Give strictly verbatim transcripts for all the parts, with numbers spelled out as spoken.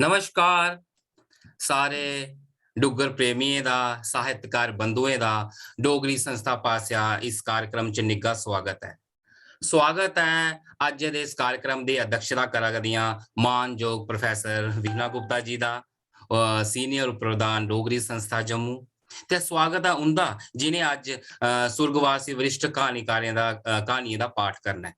नमस्कार, सारे डुग्गर प्रेमियें दा, साहित्यकार बंधुएं दा डोगरी संस्था पासेआ इस कार्यक्रम च निग्घा स्वागत ऐ। स्वागत ऐ अज्ज दे इस कार्यक्रम दी अध्यक्षता करा करदियां मानजोग प्रोफेसर वीणा गुप्ता जी दा, अ, senior प्रधान डोगरी संस्था जम्मू, ते स्वागत ऐ उं'दा जि'नें अज्ज, अ, सुर्गवासी वरिष्ठ क्हानीकारें दा, अ, क्हानियें दा पाठ करना ऐ।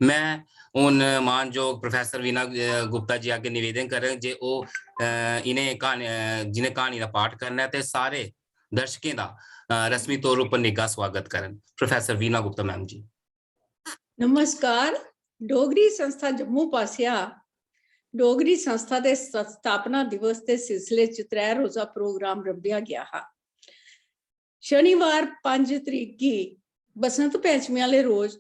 में हून मानजोग प्रोफेसर वीणा, अ, गुप्ता जी अग्गें निवेदन करङ जे ओह्, अ, इ'नें क्हानी, अ, जि'नें क्हानी दा पाठ करना ऐ ते सारे दर्शकें दा, अ, रस्मी तौर उप्पर निग्घा स्वागत करन। प्रोफेसर वीणा गुप्ता मैम जी। नमस्कार। डोगरी संस्था जम्मू पासेआ डोगरी संस्था दे स्थापना दिवस दे सिलसिले च त्रै रोजा प्रोग्राम रंभेआ गेआ हा। शनिवार पंज तरीक गी बसंत पंचमी आह्ले रोज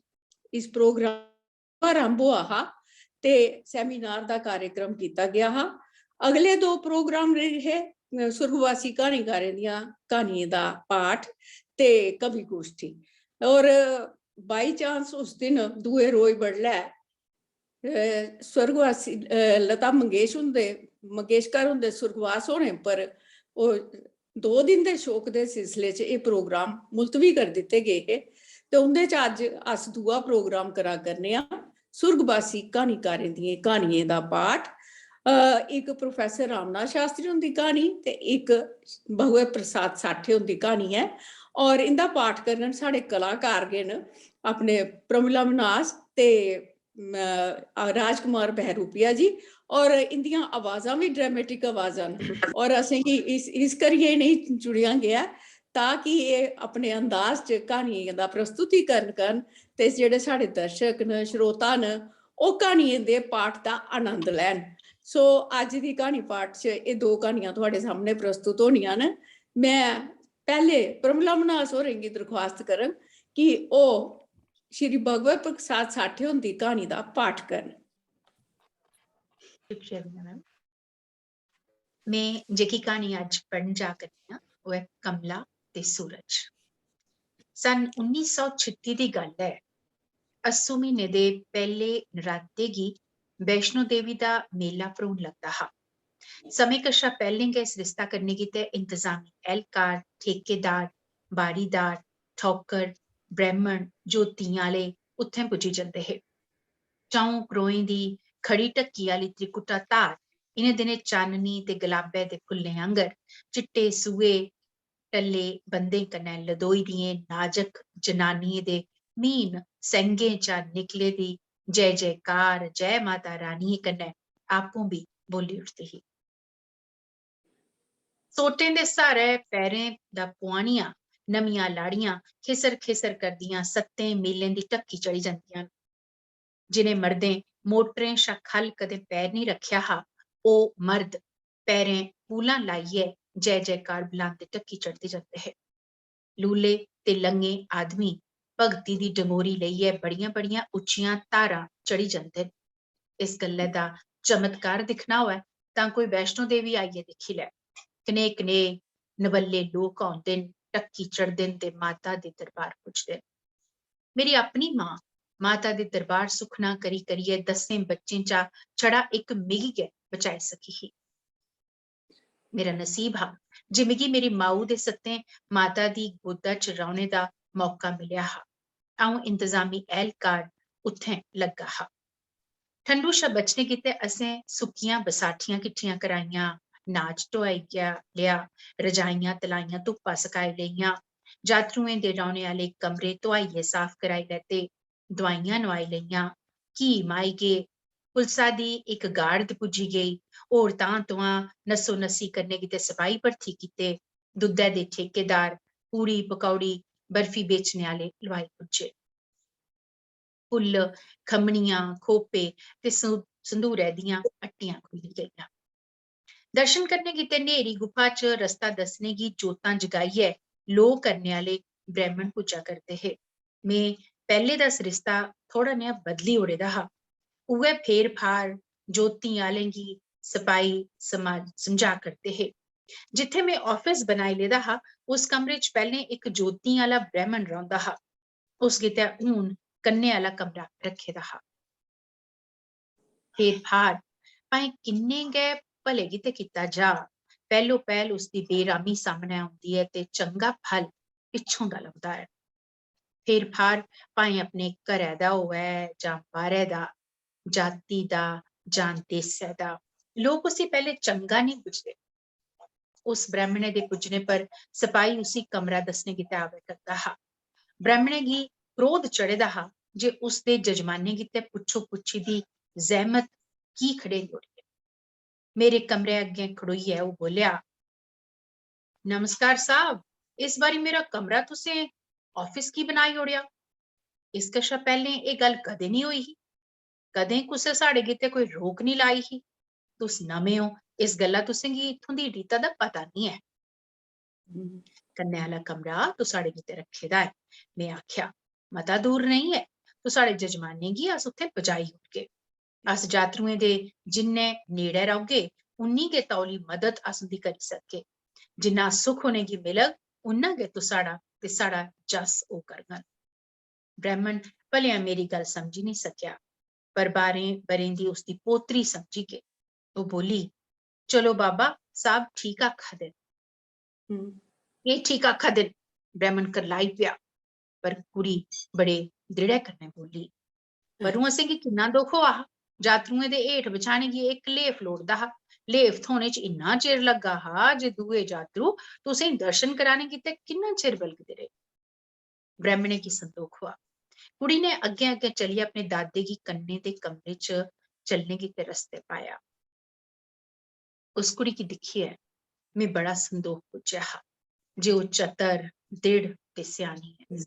इस प्रोग्राम दा आरंभ होआ हा ते seminar दा कार्यक्रम कीता गेआ हा। अगले दो प्रोग्राम रेह् हे, अ, सुर्गवासी क्हानीकारें दियां क्हानियें दा पाठ ते कवि गोश्ठी। और by chance उस दिन दूए रोज बडलै, अ, स्वर्गवासी, अ, लता मंगेश हुंदे, मंगेशकर हुंदे सुर्गवास होने पर ओह् दो दिन दे शोक दे सिलसिले च एह् प्रोग्राम मुलतवी करी दित्ते गे हे ते उं'दे च अज्ज अस दूआ प्रोग्राम करा करने आं, सुर्गवासी क्हानीकारें दियें क्हानियें दा पाठ। अ, इक प्रोफेसर रामनाथ शास्त्री हुंदी क्हानी ते इक भगवत प्रसाद साठे हुंदी क्हानी ऐ और इं'दा पाठ करङन साढ़े कलाकार गै न, अपने प्रमिला मन्हास ते, अ, राजकुमार बहरूपिया जी। और इंदियां आवाजां बी dramatic आवाजां न और असेंगी इस, इस करियै इ'नेंगी चुनेआ गेआ ताकि एह् अपने अंदाज च क्हानियें दा प्रस्तुतिकरण करन ते जेह्ड़े साढ़े दर्शक न, श्रोता न, ओह् क्हानियें दे पाठ दा आनंद लैन। So अज्ज दी क्हानी पाठ च एह् दो क्हानियां थुआढ़े सामने प्रस्तुत होनियां न। में पैह्ले प्रमिला मन्हास होरें गी दरख्वास्त करङ कि ओह् श्री भगवत प्रसाद साठे हुंदी क्हानी दा पाठ करन। शुक्रिया वीणा मैम। में जेह्की क्हानी अज्ज पढ़न जा करनी आं, ओह् ऐ कमला ते सूरज। सन् उन्नी सौ छित्ती दी गल्ल ऐ। अस्सू म्हीने दे पैह्ले नराते गी वैष्णो देवी दा मेला भरोन लगदा हा। समें कशा पैह्लें गै सरिस्ता करने गितै इंतजामी ऐह्लकार, ठेकेदार, बाड़ीदार, ठौकर, ब्रैह्मण, जोतियें आह्ले उत्थें पुज्जी जंदे हे। च'ऊं क्रोएं दी खड़ी ढक्की आह्ली त्रिकुटा धार इ'नें दिनें चाननी ते गलाबै दे फुल्लें आंगर चिट्टे सूहे टल्ले बंदें कन्नै लदोई दियें नाजक जनानियें दे म्हीन सैंगें चा निकले दी जय जयकार जय माता रानियें कन्नै आपूं बी बोल्ली उठदी ही। सोटें दे स्हारै पैरें दा पुआनियां नमियां लाड़ियां खिसर खिसर करदियां सत्तें मीलें दी ढक्की चढ़ी जंदियां न। जिनें मर्दें मोटरें शा ख'ल्ल कदें पैर निं रक्खेआ हा, ओह् मर्द पैरें पूलां लाइयै जय जयकार बलांदे ढक्की चढ़दे जंदे हे। लूले ते लंगे आदमी भगती दी डंगोरी लेइयै बड़ियां-बड़ियां उच्चियां धारां चढ़ी जंदे न। इस गल्लै दा चमत्कार दिक्खना होऐ तां कोई वैष्णो देवी आइयै दिक्खी लै। कनेह्-कनेह् नबल्ले लोक औंदे न, ढक्की चढ़दे न ते माता दे दरबार पुजदे न। मेरी अपनी मां माता दे दरबार सुखना करी करियै दस्सें बच्चें चा छड़ा इक मिगी गै बचाई सकी ही। मेरा नसीब हा जे मिगी मेरी माऊ दे सत्तें माता दी गोदा च रौह्ने दा मौका मिलेआ हा। अ'ऊं इंतजामी ऐह्लकार उत्थें लग्गा हा। ठंडू शा बचने गितै असें सुक्कियां बसाठियां किट्ठियां कराइयां, नाच ढोआई गेआ, लेआ, रजाइयां तलाइयां, धुप्पा सकाई लेइयां, जातरुएं दे रौह्ने आह्ले कमरे धोआइयै साफ कराई लैते, दोआइयां नोआई लेइयां, घी माही गे, पुलसा दी इक गार्ड पुज्जी गेई, होर तां तुआं नस्सो नस्सी करने गितै सपाही भर्थी कीते, दुद्धै दे ठेकेदार, पूड़ी पकौड़ी, बर्फी बेचने आह्ले लोआई पुज्जे। फुल्ल, खम्मनियां, खोपे ते सं-, संदूरै दियां हट्टियां खु'ल्ली गेइयां। दर्शन करने गितै न्हेरी गुफा च रस्ता दस्सने गी जोतां जगाइयै लोऽ करने आह्ले ब्रैह्मण पुज्जा करदे हे। में पैह्ले दा सरिस्ता थोह्ड़ा नेहा बदली ओड़े दा हा। उ'ऐ फेर-फार जोतीं आह्लें गी सपाई समाज समझा करदे हे। जित्थै में आफिस बनाई लेदा हा, उस कमरे च पैह्लें इक जोतीं आह्ला ब्रैह्मण रौंह्दा हा। उस गितै हून कन्नै आह्ला कमरा रक्खे दा हा। फेर-फार भाएं किन्ने गै भले गितै कीता जा, पैह्लो पैह्ल उसदी बेरामी सामनै औंदी ऐ ते चंगा फल पिच्छों दा लभदा ऐ। फेर फार भाएं अपने घरै दा होऐ जां बाह्रै दा, जाति दा जां देसै दा, लोक उसी पैह्ले चंगा नेईं बुझदे। उस ब्राह्मणै दे पुज्जने पर सपाही उसी कमरा दस्सने गितै आवै करदा हा। ब्राह्मणै गी क्रोध चढ़े दा हा जे उसदे जजमानें गितै पुच्छो पुच्छी दी जैह्मत की खड़ेरी ओड़ी ऐ। मेरे कमरे अग्गें खड़ोइयै ओह् बोल्लेआ, "नमस्कार साहब, इस बारी मेरा कमरा तुसें office की बनाई ओड़ेआ? इस कशा पैह्लें एह् गल्ल कदें निं होई ही। कदें कुसै साढ़े गितै कोई रोक निं लाई ही। तुस नमें ओ, इस गल्ला तुसें गी इत्थूं दी रीता दा पता निं ऐ।" "कन्नै आह्ला कमरा तो साढ़े गितै रक्खे दा ऐ," में आखेआ। "मता दूर नेईं ऐ, तो साढ़े जजमानें गी अस उत्थें पजाई ओड़गे। अस जातरुएं दे जिन्ने नेड़ै रौह्गे, उन्नी गै तौली मदद अस उं'दी करी सकगे। जिन्ना सुख उ'नेंगी मिलग, उन्ना गै तो साढ़ा ते साढ़ा जस ओह् करङन।" ब्राह्मण भलेआं मेरी गल्ल समझी निं सकेआ, पर बारें बरें दी उसदी पोतरी समझी गेई। ओह् बोली, "चलो बाबा, साहब ठीक आखा दे न।" "एह् ठीक आखा दे न," ब्राह्मण करलाई पेआ, पर कुड़ी बड़े दृढ़ै कन्नै बोली, "पर हूं असेंगी किन्ना दुख होआ हा। जातरुएं दे हेठ बछाने गी इक लेफ लोड़दा हा। लेफ थ्होने च इन्ना चिर लग्गा हा जे दूए जातरू तुसेंगी दर्शन कराने गितै किन्ना चिर बलगदे रेह्।" ब्राह्मणै गी संदोख होआ। कुड़ी ने अग्गें-अग्गें चलियै अपने दादे गी कन्नै दे कमरे च चलने गितै रस्ते पाया। उस कुड़ी गी दिक्खियै में बड़ा संदोख बुज्झेआ हा जे ओह् चतर, दृढ़ ते स्यानी ऐ।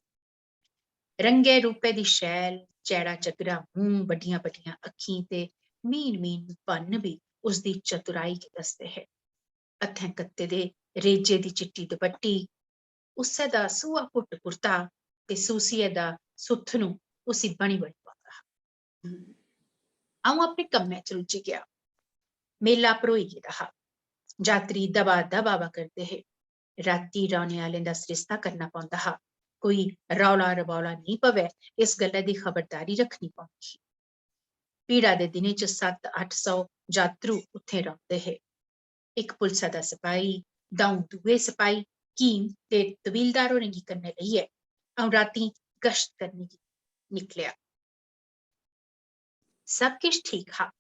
रंगै रूपै दी शैल, चैड़ा चगरा मूंह, बड्डियां-बड्डियां अक्खीं ते म्हीन-म्हीन बन्न बी उसदी चतुराई गी दसदे हे। हत्थें कत्ते दे रेजे दी चिट्टी दपट्टी, उस्सै दा सूहा पुट्ट कुर्ता ते सूसियै दा सुत्थनू उसी बनी बनी पौंदा हा। अ'ऊं अपने कम्मै च रुज्झी गेआ। मेला भरोई गेदा हा। जातरी दबा दब आवा करदे हे। राती रौने आह्लें दा सरिस्ता करना पौंदा हा। कोई रौला रबौला नेईं पवै, इस गल्लै दी खबरदारी रक्खनी पौंदी ही। भीड़ा दे दिनें च सत्त अट्ठ सौ जातरू उत्थें रौंह्दे हे। इक पुलसा दा सपाही, द'ऊं दूए सपाही, कीम ते तबीलदार होरें गी कन्नै लेइयै अ'ऊं रातीं गश्त करने गी निकलेआ। सब किश ठीक हा,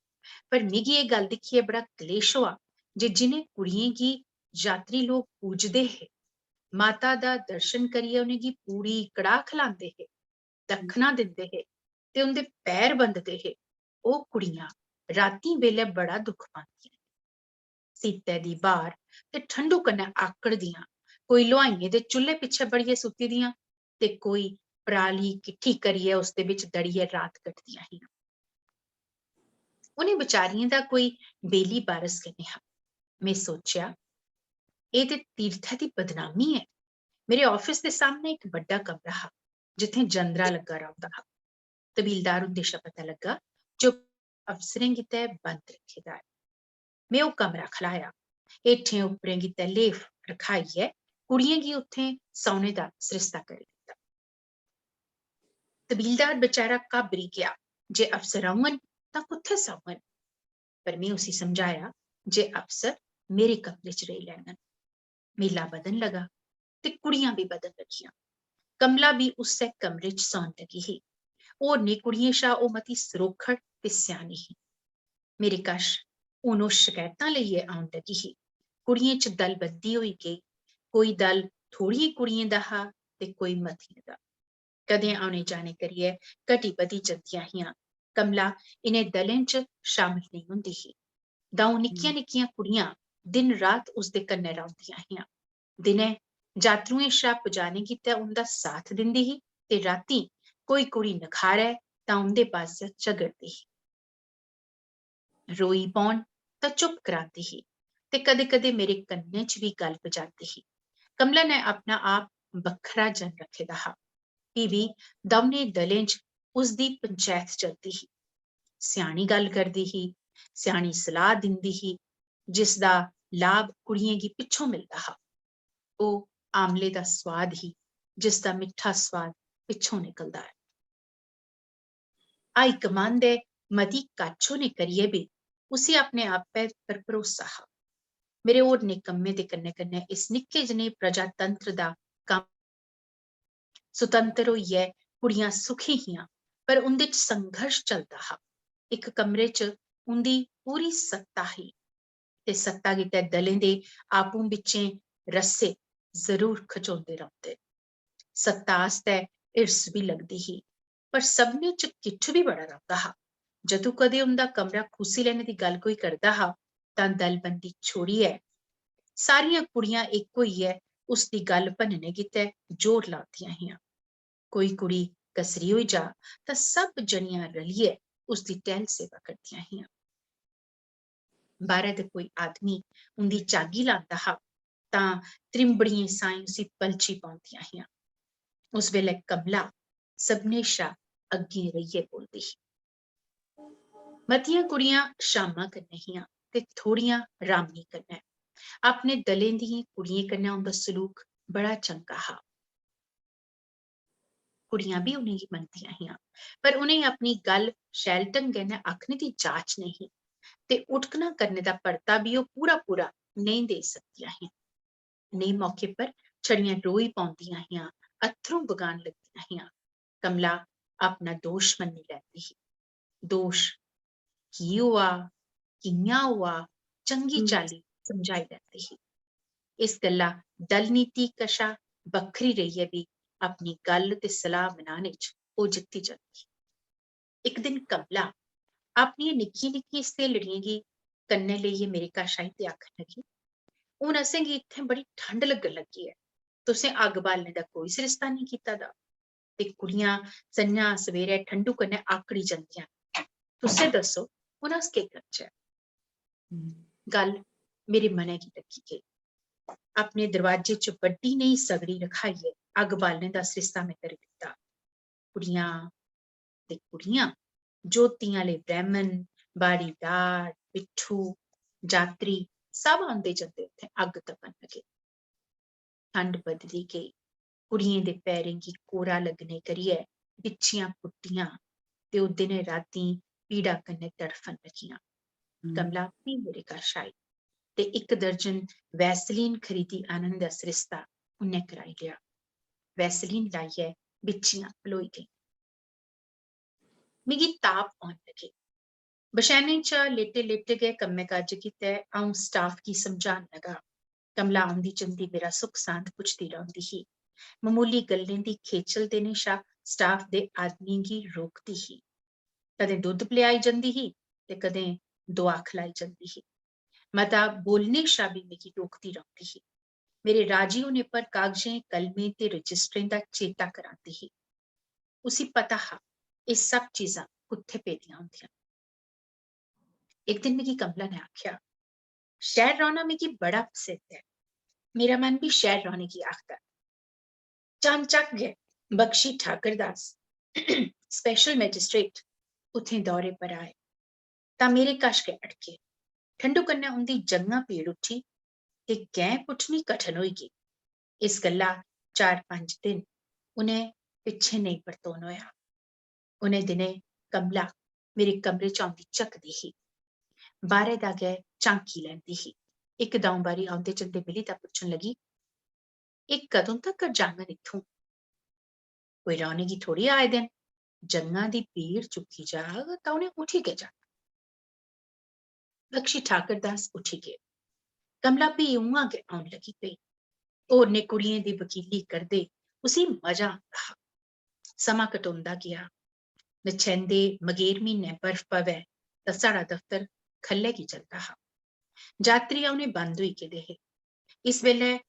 पर मिगी एह् गल्ल दिक्खियै बड़ा क्लेश होआ जे जिनें कुड़ियें गी जातरी लोक पूजदे हे, माता दा दर्शन करियै उ'नेंगी पूड़ी कड़ाह खलांदे हे, दक्खना दिंदे हे ते उं'दे पैर बंददे हे, ओह् कुड़ियां रातीं बेल्लै बड़ा दुख पांदियां। सीतै दी ब्हार ते ठंडू कन्नै आकड़दियां, कोई लोहाइयें दे चु'ल्ले पिच्छें बड़ियै सुत्ती दियां ते कोई पराली किट्ठी करियै उसदे बिच दड़ियै रात कटदियां हियां। उ'नें बचारियें दा कोई बेली बारस गै नेईं हा। में सोचेआ, "एह् ते तीर्थै दी बदनामी ऐ।" मेरे office दे सामनै इक बड्डा कमरा हा, जित्थें जंदरा लग्गा रौंह्दा हा। तबीलदार हुंदे शा पता लग्गा जे ओह् अफसरें गितै बंद रक्खे दा ऐ। में ओह् कमरा खलाया। हेठें उप्परें गितै लेफ रखाइयै कुड़ियें गी उत्थें सौने दा सरिस्ता करी दित्ता। तबीलदार बेचारा घाबरी गेआ जे अफसर औङन तां कुत्थै सौङन, पर में उसी समझाया जे अफसर मेरे कमरे च रेही लैङन। मेला बधन लगा ते कुड़ियां बी बधन लगियां। कमला बी उस्सै कमरे च सौन लगी ही। होरनें कुड़ियें शा ओह् मती सरोखड़ ते स्यानी ही। मेरे कश हून ओह् शकैतां लेइयै औन लगी ही। कुड़ियें च दलबंदी होई गेई। कोई दल थोड़ियें कुड़ियें दा हा ते कोई मतियें दा। कदें औने जाने करियै घटी बधी जंदियां हियां। कमला इ'नें दलें च शामिल नेईं होंदी ही। द'ऊं निक्कियां-निक्कियां कुड़ियां दिन रात उसदे कन्नै रौंह्दियां हियां। दिनै जातरुएं शा पजाने गितै उं'दा साथ दिंदी ही ते रातीं कोई कुड़ी नखारै तां उं'दे पासेआ झगड़दी ही। रोई पौन तां चुप करांदी ही ते कदें-कदें मेरे कन्नै च बी गल्ल पजांदी ही। कमला ने अपना आप बक्खरा जन रक्खे दा हा। फ्ही बी दौनें दलें च उसदी पंचैत चलदी ही। स्यानी गल्ल करदी ही, स्यानी सलाह दिंदी ही, जिसदा लाभ कुड़ियें गी पिच्छों मिलदा हा। ओह् आमले दा सुआद ही, जिसदा मिट्ठा सुआद पिच्छों निकलदा ऐ। हाई कमान दे मती कच्छ होने करियै बी उसी अपने आपै पर भरोसा हा। मेरे होरनें कम्में दे कन्नै-कन्नै इस निक्के जनेह् प्रजातंत्र दा कम्म, सुतंत्र होइयै कुड़ियां सुखी हियां, पर उं'दे च संघर्श चलदा हा। इक कमरे च उं'दी पूरी सत्ता ही ते सत्ता गितै दलें दे आपूं बिच्चें रस्से जरूर खचोंदे रौंह्दे। सत्ता आस्तै हिरस बी लगदी ही, पर सभनें च किट्ठ बी बड़ा रौंह्दा हा। जदूं कदें उं'दा कमरा खूसी लैने दी गल्ल कोई करदा हा, तां दलबंदी छोड़ियै सारियां कुड़ियां इक होइयै उसदी गल्ल भन्नने गितै जोर लांदियां हियां। कोई कुड़ी कसरी होई जा, तां सब जनियां रलियै उसदी टैह्ल सेवा करदियां हियां। बाह्रै दे कोई आदमी उं'दी चागी लांदा हा, तां त्रिंबड़ियें साहीं उसी पलची पौंदियां हियां। उस बेल्लै कमला सभनें शा अग्गें रेहियै बोलदी ही। मतियां कुड़ियां शामा कन्नै हियां ते थोड़ियां रामी कन्नै। अपने दलें दियें कुड़ियें कन्नै उं'दा सलूक बड़ा चंगा हा। कुड़ियां बी उ'नेंगी मनदियां हियां, पर उ'नेंगी अपनी गल्ल शैल ढंगै नै आखने दी जाच नेईं ही ते उटकना करने दा परता बी ओह् पूरा-पूरा नेईं देई सकदियां हियां। नेह् मौके पर छड़ियां रोई पौंदियां हियां, अत्थरूं बगान लगदियां हियां। कमला अपना दोश मन्नी लैंदी ही। दोश की होआ, कि'यां होआ, चंगी हम्म। चाल्ली समझाई लैंदी ही। इस गल्ला दल नीति कशा बक्खरी रेहियै बी अपनी गल्ल ते सलाह मनाने च ओह् जित्ती जंदी ही। इक दिन कमला अपनियें निक्कियें निक्कियें स्हेलड़ियें गी कन्नै लेइयै मेरे कश आई ते आखन लगी, "हून असेंगी इत्थें बड़ी ठंड लग्गन लगी ऐ, तुसें अग्ग बालने दा कोई सरिस्ता नेईं कीता दा, ते कुड़ियां संञा सवेरै ठंडू कन्नै आकड़ी जंदियां न। तुसें दस्सो, हून अस केह् करचै?" हम्म। गल्ल मेरे मनै गी लग्गी गेई। अपने दरवाजे च बड्डी नेही सगड़ी रखाइयै अग्ग बालने दा सरिस्ता में करी दित्ता। कुड़ियां ते कुड़ियां, जोतियें आह्ले ब्रैह्मण, बाड़ीदार, पिट्ठू, जातरी, सब औंदे जंदे उत्थें अग्ग तपन लगे। ठंड बधदी गेई। कुड़ियें दे पैरें गी कोरा लग्गने करियै बिच्छियां फुट्टियां ते ओह् दिनें रातीं पीड़ा कन्नै तड़फन लगियां। हम्म। कमला फ्ही मेरे कश आई ते इक दर्जन वैसलीन खरीदी आनन दा सरिस्ता उन्नै कराई लेआ। वैसलीन लाइयै बिच्छियां पलोई गेई। मिगी ताप औन लगे। बछैने चा लेटे-लेटे गै कम्मै काजै गितै अ'ऊं staff गी समझान लगा। कमला औंदी जंदी मेरा सुख सांद पुछदी रौंह्दी ही। ममूली गल्लें दी खेचल देने शा staff दे आदमियें गी रोकदी ही। कदें दुद्ध पलेआई जंदी ही ते कदें दुआ खलाई जंदी ही। मता बोलने शा बी मिगी रोकदी रौंह्दी ही। मेरे राजी होने पर कागजें, कलमें ते रजिस्टरें दा चेता करांदी ही। उसी पता हा एह् सब चीजां कुत्थै पेदियां होंदियां। इक दिन मिगी कमला ने आखेआ, "शैह्र रौह्ना मिगी बड़ा पसंद ऐ, मेरा मन बी शैह्र रौह्ने गी आखदा।" चानचक्क गै बख्शी ठाकर दास, special magistrate, उत्थें दौरे पर आए तां मेरे कश गै अटके। ठंडू कन्नै उं'दी जंघां पीड़ उठी ते गैं पुट्टनी कठन होई गेई। इस गल्ला चार पंज दिन उ'नें पिच्छें नेईं परतोन होआ। उ'नें दिनें कमला मेरे कमरे च औंदी झकदी ही, बाह्रै दा गै झांकी लैंदी ही। इक द'ऊं बारी औंदे जंदे मिली तां पुच्छन लगी, "एह् कदूं तगर जाङन इत्थूं? कोई रौह्ने गी थोड़ी आए दे न। जंघां दी पीड़ चुक्की जाग तां उ'नें उठी गै जाना।" बख्शी ठाकर दास उठी गे। कमला फ्ही उ'आं गै औन लगी पेई। होरनें कुड़ियें दी वकीली करदे उसी मजा आंदा हा। समां कटोंदा गेआ। नछैंदे मगेर म्हीनै बर्फ पवै तां साढ़ा दफ्तर ख'ल्लै गी चलदा हा। जातरी औने बंद होई गेदे हे। इस बेल्लै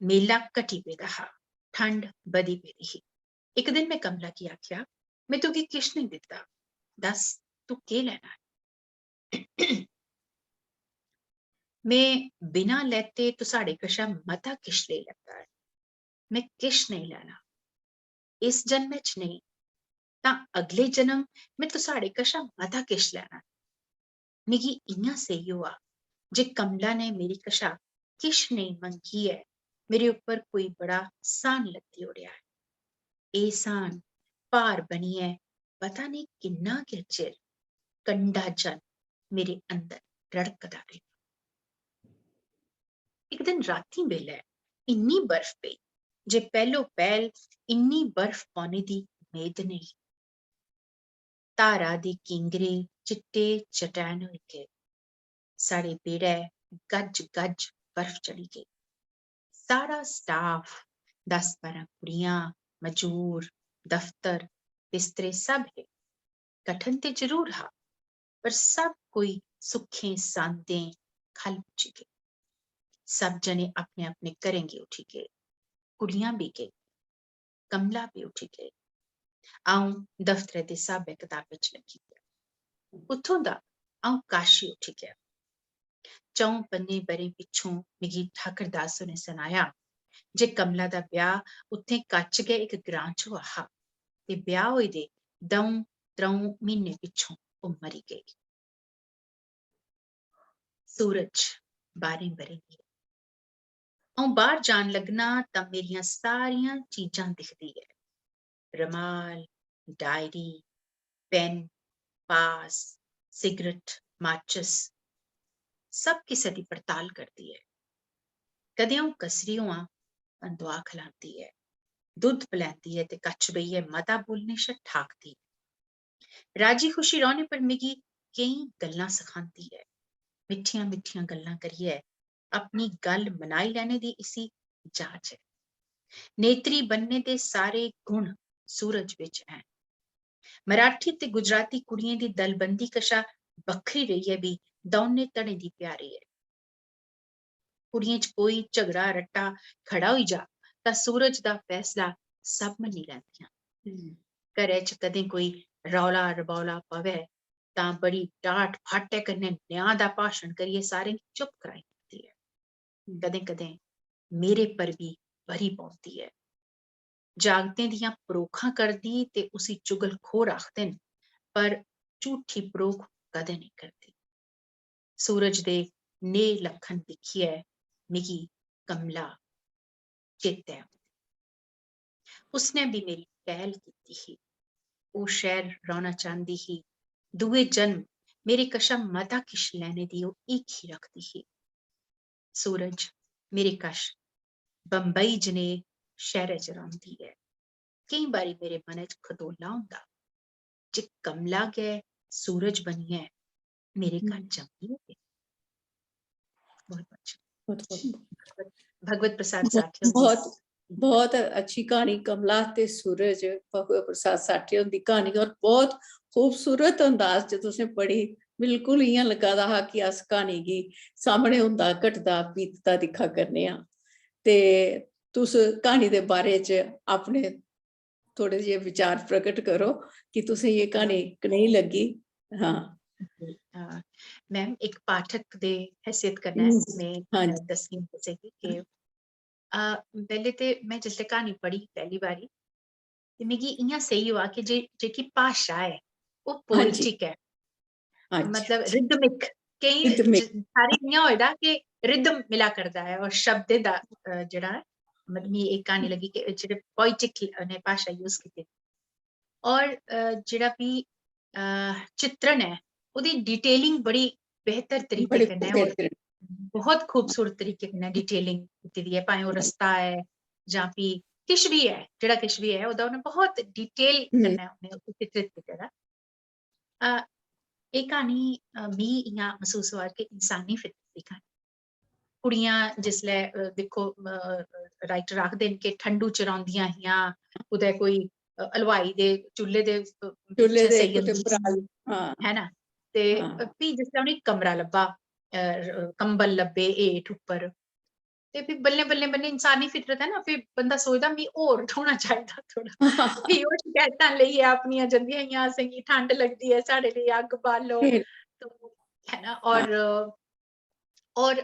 मेला घटी पेदा हा, ठंड बधी पेदी ही। इक दिन में कमला गी आखेआ, "में तुगी किश नेईं दित्ता, दस्स, तूं केह् लैना ऐ?" "में बिना लैते तुसाढ़े कशा मता किश लेई लैता ऐ। में किश नेईं लैना। इस जन्मै च नेईं, तां अगले जन्म में तुसाढ़े कशा मता किश लैना ऐ।" मिगी इ'यां सेही होआ जे कमला ने मेरे कशा किश नेईं मंगियै मेरे उप्पर कोई बड़ा स्हान लद्दी ओड़ेआ ऐ। एह् स्हान भार बनियै पता नेईं किन्ना गै चिर कंडा जन मेरे अंदर रड़कदा रेहा। इक दिन रातीं बेल्लै इन्नी बर्फ पेई जे पैह्लो पैह्ल इन्नी बर्फ पौने दी मेद नेईं। धारा दे किंगरे चिट्टे चटैन होई गे। साढ़े बेह्ड़ै गज्ज गज्ज बर्फ चढ़ी गेई। सारा स्टाफ, दस बारां कुड़ियां, मजूर, दफ्तर, बिस्तरे सब हे। कठन ते जरूर हा, पर सब कोई सुखें सांदें ख'ल्ल पुज्जी गे। सब जने अपने अपने घरें गी उठी गे। कुड़ियां बी गेई, कमला बी उठी गेई। अ'ऊं दफ्तरै दे स्हाबै कताबै च लग्गी गेआ। उत्थूं दा अ'ऊं काशी उठी गेआ। च'ऊं पंजें ब'रें पिच्छों मिगी ठाकर दास होरें सनाया जे कमला दा ब्याह उत्थें कच्छ गै इक ग्रां च होआ हा ते ब्याह होए दे द'ऊं त्र'ऊं म्हीने पिच्छों ओह् मरी गेई। सूरज बारें ब'रें दी ऐ। अ'ऊं बाहर जान लगना तां मेरियां सारियां चीजां दिखदी ऐ। रमाल, डायरी, पेन, पास, सिगरट, माचिस, सब किसै दी पड़ताल करदी ऐ। कदें अ'ऊं कसरी होआं तां दुआ खलांदी ऐ, दुद्ध पलैंदी ऐ ते कच्छ बेहियै मता बोलने शा ठाकदी ऐ। राजी खुशी रौह्ने पर मिगी केईं गल्लां सखांदी ऐ। मिट्ठियां मिट्ठियां गल्लां करियै अपनी गल्ल मनाई लैने दी इसी जाच ऐ। नेत्री बनने दे सारे गुण सूरज बिच हैन। मराठी ते गुजराती कुड़ियें दी दलबंदी कशा बक्खरी रेहियै बी दौनें धड़ें दी प्यारी ऐ। कुड़ियें च कोई झगड़ा रट्टा खड़ा होई जा तां सूरज दा फैसला सब मन्नी लैंदियां। घरै च कदें कोई रौला रबौला पवै तां बड़ी टाट फाटै कन्नै न्याऽ दा भाशन करियै सारें गी चुप कराई दिंदी ऐ। कदें कदें मेरे पर बी बरी पौंदी ऐ। जागतें दियां परोखां करदी ते उसी चुगलखोर आखदे न, पर झूठी परोख कदें नेईं करदी। सूरज दे नेह लक्खन दिक्खियै मिगी कमला चेतै औंदी। उसने बी मेरी पैह्ल कीती ही। ओह् शैह्र रौह्ना चांह्दी ही। दूए जन्म मेरे कशा मता किश लैने दी ओह् हीखी रखदी ही। सूरज मेरे कश बम्बई जनेह् शैह्रै च रौंह्दी ऐ। केईं बारी मेरे मनै च खतोला होंदा जे कमला गै सूरज बनियै मेरे घर जम्मी होऐ। बहुत अच्छा। भगवत प्रसाद साठिया होंदी। बहुत बहुत अच्छी क्हानी कमला ते सूरज, भगवत प्रसाद साठिया होंदी क्हानी, और बहुत खूबसूरत अंदाज च तुसें पढ़ी। बिल्कुल इ'यां लग्गा दा हा कि अस क्हानी गी सामने होंदा घटदा बीतदा दिक्खा करने आं। ते तुस क्हानी दे बारे च अपने थोड़े जेह् विचार प्रकट करो कि तुसें ये क्हानी कनेही लग्गी। हाँ। मैम, एक पाठक दे हैसियत कन्नै में दस्सनी तुसेंगी कि पैह्ले ते में जिसलै क्हानी पढ़ी पैह्ली बारी ते मिगी इ'यां सेही होआ कि जे जेह्की भाशा ऐ ओह् पोइटिक ऐ। मतलब रिदमिक, केईं सारे इ'यां होए दा कि रिदम मिला करदा ऐ और शब्दें दा जेह्ड़ा ऐ, मतलब मिगी एह् क्हानी लग्गी कि जेह्ड़े पोइटिक उ'नें भाशा यूज कीती। और जेह्ड़ा भी चित्रण ऐ ओह्दी डिटेलिंग बड़ी बेहतर तरीके कन्नै और बहुत खूबसूरत तरीके कन्नै डिटेलिंग कीती दी ऐ, भाएं ओह् रस्ता ऐ जां भी किश बी ऐ, जेह्ड़ा किश बी ऐ ओह्दा उ'नें बहुत डिटेल कन्नै उ'नें उसी चित्रित कीते दा। एह् क्हानी मी इ'यां मसूस होआ कि इंसानी फितरत दी क्हानी। कुड़ियां जिसलै दिक्खो, राइटर आखदे न कि ठंडू च रौंह्दियां हियां, कुतै कोई हलवाई दे चुल्ले दे चुल्ले दे सेई जंदी ही, है ना? ते फ्ही जिसलै उ'नेंगी कमरा लब्भा, कंबल लब्भे हेठ उप्पर, ते फ्ही बल्लें बल्लें बल्लें इंसानी फितरत ऐ ना, फ्ही बंदा सोचदा मी होर थ्होना चाहिदा थोह्ड़ा। फ्ही ओह् शकैतां लेइयै अपनियां जंदियां हियां, असेंगी ठंड लगदी ऐ, साढ़े लेई अग्ग बालो। तो, है ना? और और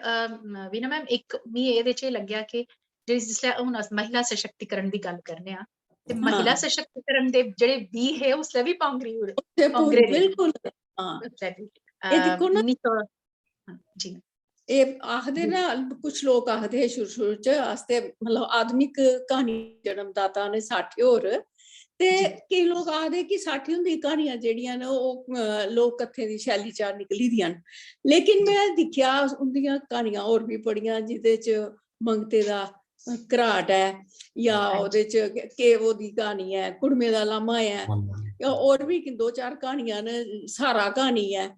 वीणा मैम, इक मी एह्दे च एह् लग्गेआ कि जिसलै हून अस महिला सशक्तिकरण दी गल्ल करने आं ते महिला सशक्तिकरण दे जेह्ड़े बीऽ हे उसलै बी पौंगरी पौंगरे, बिल्कुल। हां, एह् दिक्खो ना, जी। एह् आखदे ना, कुछ लोक आखदे हे शुरू शुरू च, अस ते मतलब आधुनिक क्हानी जन्मदाता ने साठे होर, ते केईं लोक आखदे कि साठी हुंदी क्हानियां जेह्ड़ियां न, ओह्, अ, लोक कत्थें दी शैली चा निकली दियां न। लेकिन में दिक्खेआ, उंदियां क्हानियां होर बी पढ़ियां, जिंदे च मंगते दा घराट ऐ, जां ओह्दे च के-, केवो दी क्हानी ऐ, कुड़मे दा लामा ऐ, जां होर बी दो चार क्हानियां न, स्हारा क्हानी ऐ।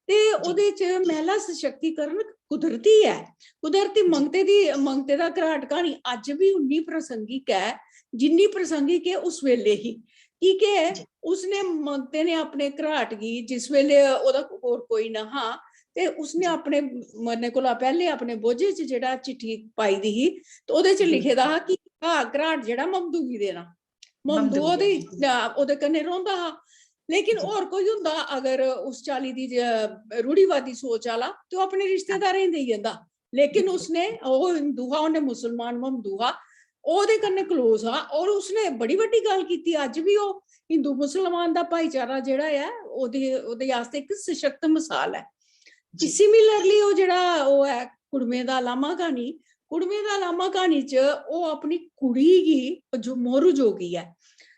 ते ओह्दे च महिला सशक्तिकरण कुदरती ऐ। कुदरती मंगते दी, मंगते दा घराट क्हानी अज्ज बी उन्नी प्रासंगिक ऐ जिन्नी प्रासंगिक ऐ उस वेले ही। की के उसने, मंगते ने अपने घराट गी, जिस वेले ओह्दा होर कोई ना हा, ते उसने अपने मरने कोला पैह्ले अपने बोझे च जेह्ड़ा चिट्ठी पाई दी ही, ते ओह्दे च लिखे दा हा कि "हां, घराट जेह्ड़ा ममदू गी देना।" ममदू ओह्दे, ओह्दे कन्नै रौंह्दा हा। लेकिन होर कोई होंदा अगर उस चाल्ली दी रूढ़िवादी सोच आह्ला, ते ओह् अपने रिश्तेदारें गी देई जंदा। लेकिन उसने, ओह् हिंदू हा, उन्ने मुसलमान ममदू हा, ओह्दे कन्नै close हा, और उसने बड़ी बड्डी गल्ल कीती। अज्ज बी ओह् हिंदू मुसलमान दा भाईचारा जेह्ड़ा ऐ, ओह्दे, ओह्दे आस्तै इक सशक्त मसाल ऐ। Similarly, ओह् जेह्ड़ा ओह् ऐ, कुड़में दा लामा क्हानी, कुड़में दा लामा क्हानी च ओह् अपनी कुड़ी गी जो मोरू जोगी ऐ,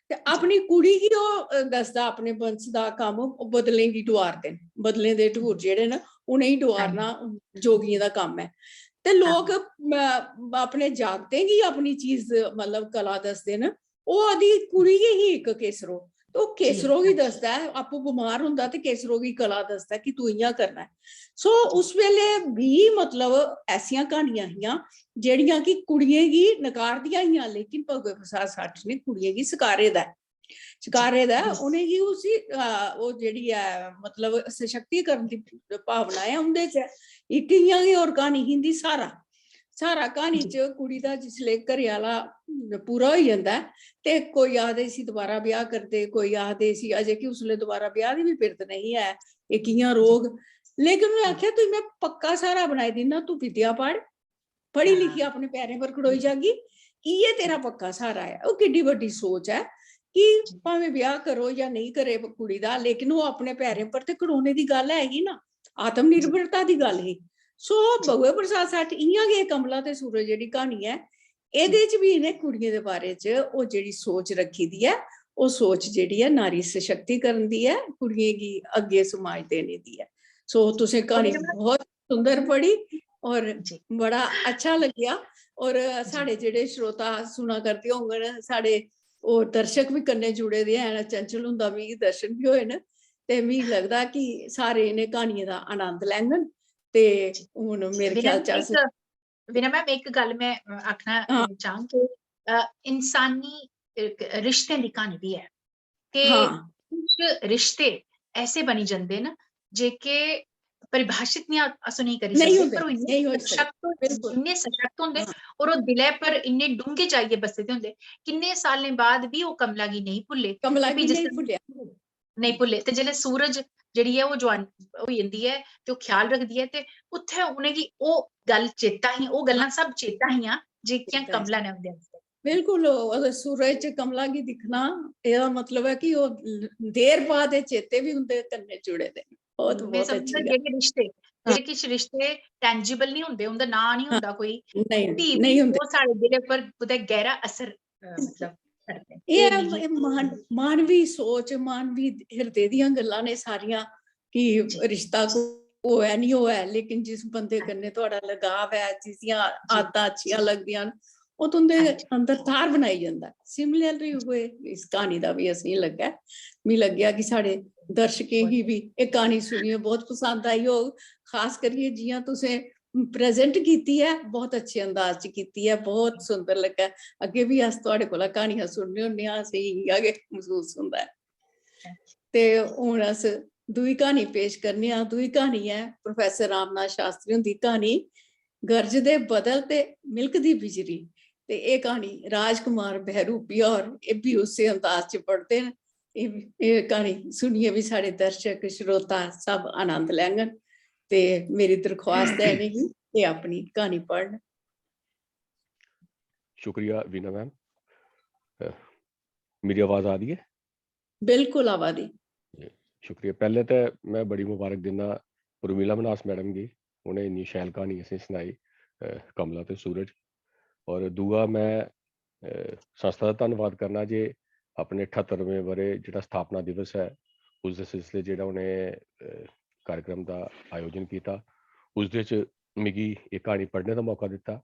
ते अपनी कुड़ी गी ओह्, अ, दसदा अपने वंश दा कम्म, ओह् बदलें गी डुआरदे न, बदलें दे ढूर जेह्ड़े न, उ'नेंगी डुआरना जोगियें दा कम्म ऐ। ते लोक, म-, अपने जागतें गी अपनी चीज, मतलब कला दसदे न। ओह् ओह्दी कुड़ी गै ही इक केसरो, ते ओह् केसरो गी दसदा ऐ, आपूं बमार होंदा ते केसरो गी कला दसदा ऐ कि तूं इ'यां करना ऐ। So उस वेले बी, मतलब, ऐसियां क्हानियां हियां जेह्ड़ियां कि कुड़ियें गी नकारदियां हियां, लेकिन भगवत प्रसाद साठ ने कुड़ियें गी सकारे दा ऐ, सकारे दा ऐ। उ'नेंगी उसी, आ, ओह् जेह्ड़ी ऐ, मतलब, सशक्तिकरण दी भावना ऐ उं'दे च। इक इ'यां गै होर क्हानी ही इं'दी, स्हारा। स्हारा क्हानी च कुड़ी दा जिसलै घरै आह्ला पूरा होई जंदा ऐ, ते कोई आखदे इसी दोबारा ब्याह् करदे, कोई आखदे इसी, अजें कि उसलै दोबारा ब्याह् दी बी पिरत नेईं ऐ, एह् कि'यां रौह्ग। लेकिन उ'नें आखेआ, "तुगी में पक्का स्हारा बनाई दिन्ना, तूं विद्या पढ़, पढ़ी लिखियै अपने पैरें पर खड़ोई जागी, इ'यै तेरा पक्का स्हारा ऐ।" ओह् किड्डी बड्डी सोच ऐ कि भामें ब्याह् करो जां नेईं करे कुड़ी दा, लेकिन ओह् अपने पैरें पर ते खड़ोने दी गल्ल ऐ ही ना, आत्मनिर्भरता दी गल्ल ही। So भगवत प्रसाद साठ इ'यां गै कमला ते सूरज जेह्ड़ी क्हानी ऐ, एह्दे च बी इ'नें कुड़ियें दे बारे च ओह् जेह्ड़ी सोच रक्खी दी ऐ, ओह् सोच जेह्ड़ी ऐ नारी सशक्तिकरण दी ऐ, कुड़ियें गी अग्गें समाज देने दी ऐ। So तुसें क्हानी बहुत सुंदर पढ़ी और बड़ा अच्छा लग्गेआ। और साढ़े जेह्ड़े श्रोता सुना करदे होङन, साढ़े होर दर्शक बी कन्नै जुड़े दे हैन, चंचल हुंदा मिगी दर्शन बी होए न, ते मिगी लगदा कि सारे इ'नें क्हानियें दा आनंद लैङन। ते हून मेरे वीणा ख्याल च मैम, अस इक, वीणा मैम, इक गल्ल में, अ, आखना, हां। अ, चाहंग कि, अ, इंसानी, अ, रिश्तें दी क्हानी बी ऐ कि हां। कुछ रिश्ते ऐसे बनी जंदे न जेह्के परिभाषित निं अस उ'नेंगी करी नेईं सकदे, होंदे, पर ओह् इन्ने नेईं होई सकदे, सशक्त होंदे, बिल्कुल। इन्ने सशक्त होंदे, हां। और ओह् दिलै पर इन्ने डूंह्गे जाइयै बस्से दे होंदे। किन्ने सालें बाद बी ओह् कमला गी नेईं भुल्ले। कमला ते फ्ही गी जिसलै नेईं भुल्लेआ। नेईं भुल्ले। ते जिसलै सूरज जेह्ड़ी ऐ ओह् जुआन होई जंदी ऐ ते ओह् ख्याल रखदी ऐ, ते उत्थै उ'नेंगी ओह् गल्ल चेता ही, ओह् गल्लां सब चेता हियां जेह्कियां चेता कमला हियां। ने उं'दे आस्तै। बिल्कुल, ओह् अगर सूरज च कमला गी दिक्खना, एह्दा मतलब ऐ कि ओह् ल-, देर बाद एह् चेते बी उं'दे कन्नै जुड़े दे न। बहुत, में बहुत समझदी अच्छी आं गल्ल। जेह्ड़े रिश्ते, हां। जेह्ड़े किश रिश्ते tangible निं होंदे, उं'दा नांऽ निं हां, होंदा कोई, नेईं, फ्ही नेईं बी होंदे। ओह् साढ़े दिलै पर कुतै गैह्रा असर, अ, मतलब, करदे। एह् एह् ऐ, मिगी एह् मान-, मानवी सोच, मानवी हिरदे दियां गल्लां न एह् सारियां, कि जी। रिश्ता को-, होऐ निं होऐ, लेकिन जिस बंदे हां। कन्नै थुआढ़ा लगाव ऐ, जिसदियां जी। आदतां अच्छियां लगदियां न, ओह् तुं'दे हां जी। अंदर थाह्र बनाई जंदा। Similarly, उ'ऐ इस क्हानी दा बी असेंगी लग्गेआ, मिगी लग्गेआ कि साढ़े दर्शकें गी बी एह् क्हानी सुनियै बहुत पसंद आई होग, खास करियै जि'यां तुसें present कीती ऐ, बहुत अच्छे अंदाज च कीती ऐ, बहुत सुंदर लग्गा। अग्गें बी अस थुआढ़े कोला क्हानियां सुनने होन्ने आं, असेंगी इ'यां गै मसूस होंदा ऐ। ते हून अस दूई क्हानी पेश करने आं। दूई क्हानी ऐ प्रोफेसर रामनाथ शास्त्री हुंदी क्हानी गरज दे बदल ते मिल्क दी बिजली। ते एह् क्हानी राजकुमार बहरूपिया होर, एह् बी उस्सै अंदाज च पढ़दे न। एह्, एह् क्हानी सुनियै बी साढ़े दर्शक, श्रोता सब आनंद लैङन। ते मेरी दरख्वास्त ऐ इ'नेंगी कि अपनी क्हानी पढ़न। शुक्रिया वीणा मैम। अ, मेरी आवाज आ दी ऐ? बिल्कुल आवा दी। शुक्रिया। पैह्लें ते में बड़ी मुबारक दिन्ना उर्मिला मन्हास मैडम गी, उ'नें इन्नी शैल क्हानी असेंगी सनाई, अ, कमला ते सूरज। और दूआ में, अ, संस्था दा धन्नवाद करना जे अपने ठत्तरमें ब'रे जेह्ड़ा स्थापना दिवस ऐ, उसदे सिलसिले च जेह्ड़ा उ'नें, अ, कार्यक्रम दा आयोजन कीता, उसदे च मिगी एह् क्हानी पढ़ने दा मौका दित्ता।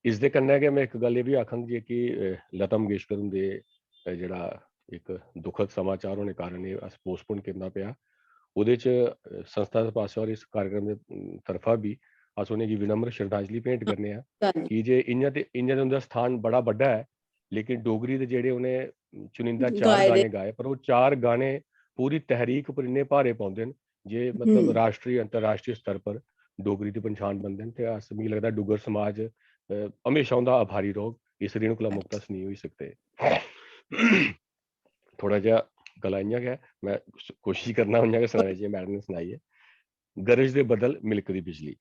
इसदे कन्नै गै में इक गल्ल एह् बी आखङ जे कि, अ, लता मंगेशकर हुंदे, अ, जेह्ड़ा इक दुखद समाचार होने कारण एह् अस postpone करना पेआ। ओह्दे च, अ, संस्था दे पासेआ और इस कार्यक्रम दे, अम, तरफा बी अस उ'नेंगी विनम्र श्रद्धांजलि भेंट करने आं धन्यवाद। की जे इ'यां ते, इ'यां ते उं'दा स्थान बड़ा बड्डा ऐ, लेकिन डोगरी दे जेह्ड़े उ'नें चुनिंदा चार गाए दे। गाने गाए, पर ओह् चार गाने पूरी तहरीक पर इन्ने भारे पौंदे न जे, मतलब, हम्म। राश्ट्री, अंतर्राश्ट्री स्तर पर डोगरी दी पंछान बनदे न। ते अस, मिगी लगदा, डुग्गर समाज, अ, म्हेशा उं'दा आभारी रौह्ग। इस ऋण कोला मुक्त अस नेईं होई सकदे। थोह्ड़ा जेहा गला इ'यां गै, में स-, कोशिश करना उ'यां गै सनाने, जि'यां मैडम ने सनाई ऐ। गरज दे बदल, मिलकदी बिजली।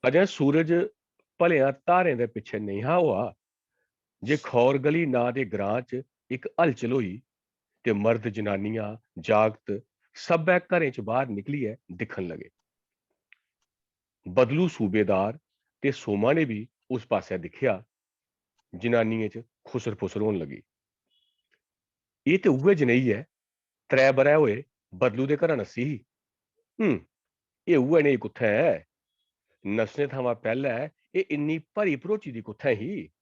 अजें सूरज भलेआं धारें दे पिच्छें नेईं हा होआ जे खौर गली नांऽ दे ग्रां च इक हलचल होई ते मर्द, जनानियां, जागत सब्भै घरें च बाह्र निकलियै दिक्खन लगे। बदलू सूबेदार ते सोमा ने बी उस पासै दिक्खेआ। जनानियें च खुसर-फुसर होन लगी। "एह् ते उ'ऐ जनेही ऐ, त्रै ब'रै होए बदलू दे घरा नस्सी ही। हूं, एह् उ'ऐ नेही कुत्थै ऐ? नस्सने थमां पैह्लै एह् इन्नी भरी भरोची दी कुत्थै ही?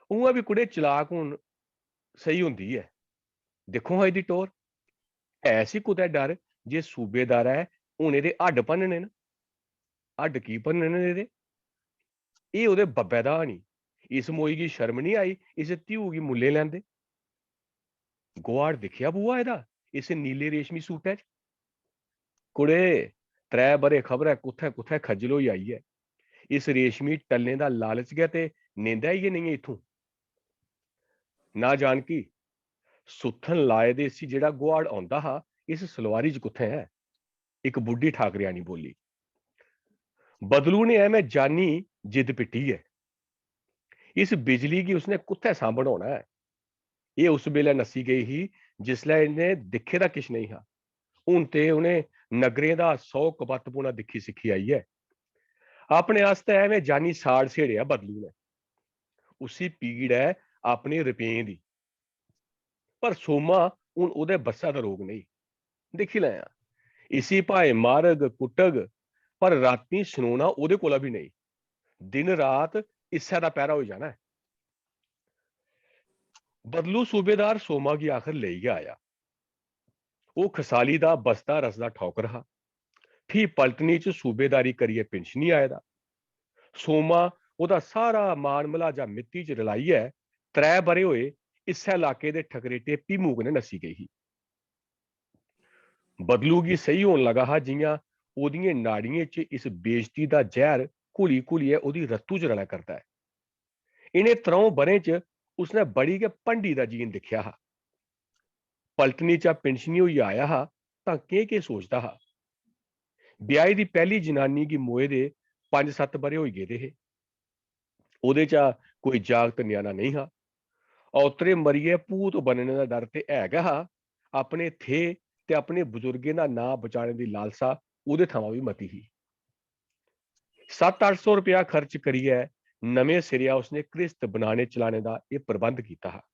उ'आं बी कुड़े चलाक हून सेही होंदी ऐ। दिक्खो हां एह्दी टौह्र। ऐ सी कुतै डर जे सूबेदारै हून एह्दे हड्ड भन्नने न। हड्ड की भन्नने न एह्दे? एह् ओह्दे बब्बै दा हानी। इस मोई गी शर्म निं आई, इस ध्यू गी मुल्लें लैंदे। गोहाड़ दिक्खेआ बुआ एह्दा, इस नीले रेशमी सूटै च? कुड़े, त्रै ब'रे खबरै कुत्थै-कुत्थै खज्जल होई आई ऐ। इस रेशमी टल्लें दा लालच गै ते नेंदा ऐ इ'यै नेहियें इत्थूं।" "ना जानकी, सुत्थन लाए दे इसी जेह्ड़ा गोहाड़ औंदा हा, इस सलवारी च कुत्थै ऐ?" इक बुड्ढी ठाकरेआनी बोल्ली। बदलू ने ऐ में जानी जिद्द पिट्टी ऐ। इस बिजली गी उसने कुत्थै सांभन होना ऐ? एह् उस बेलै नस्सी गेई ही जिसलै इ'न्नै दिक्खे दा किश नेईं हा। हून ते उ'नें नगरें दा सौ कबत्तपुना दिक्खी सिक्खी आई ऐ। अपने आस्तै ऐ में जानी साड़ स्हेड़ेआ बदलू ने। उसी पीड़ ऐ अपने रपें दी। पर सोमा हून ओह्दे बस्सै दा रोग नेईं। दिक्खी लैयां, इसी भाएं मारग, कुट्टग, पर रातीं सनोना ओह्दे कोला बी नेईं। दिन रात इस्सै दा पैह्रा होई जाना ऐ। बदलू सूबेदार सोमा गी आखर लेई गै आया। ओह् खसाली दा बसदा रसदा ठौकर हा। फ्ही पलटनी च सूबेदारी करियै पिंशनी आए दा। सोमा ओह्दा सारा मान मलाजा मित्ती च रलाइयै त्रै ब'रे होए इस्सै लाके दे ठकरेटे भीमू कन्नै नस्सी गेई ही। बदलू गी सेही होन लगा हा जि'यां ओह्दियें नाड़ियें च इस बेइज्जती दा जैह्र घुली-घुलियै ओह्दी रत्तू च रलै करदा ऐ। इ'नें त्र'ऊं ब'रें च उसने बड़ी गै भंडी दा जीन दिक्खेआ हा। पलटनी चा पिंशनी होइयै आया हा तां केह्-केह् सोचदा हा? ब्याही दी पैह्ली जनानी गी मोए दे पंज-सत्त ब'रे होई गेदे हे। ओह्दे चा कोई जागत ञ्याणा नेईं हा। औतरे मरियै भूत बनने दा डर ते है गै हा, अपने थेह् ते अपने बजुर्गें दा नांऽ बचाने दी लालसा ओह्दे थमां बी मती ही। सत्त-अट्ठ सौ रपेआ खर्च करियै नमें सिरेआ उसने घ्रिस्त बनाने चलाने दा एह् प्रबंध कीता हा।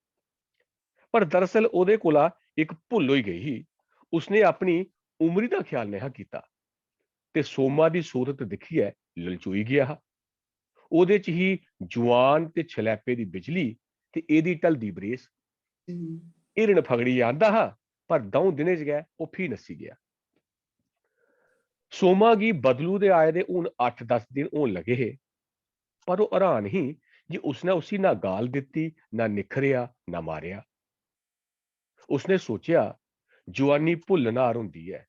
पर दरअसल ओह्दे कोला इक भुल्ल होई गेई ही। उसने अपनी उमरी दा ख्याल नेहा कीता ते सोमा दी सूरत दिक्खियै ललचोई गेआ हा। ओह्दे च ही जुआन ते छलैपे दी बिजली ते एह्दी ढलदी बरेस। हम्म। हिरण फगड़ियै आंदा हा, पर द'ऊं दिनें च गै ओह् फ्ही नस्सी गेआ। सोमा गी बदलू दे आए दे हून अट्ठ-दस दिन होन लगे हे, पर ओह् हैरान ही जे उसने उसी ना गाल दित्ती, ना निक्खरेआ, ना मारेआ। उसने सोचेआ, "जुआनी भुल्लनहार होंदी ऐ,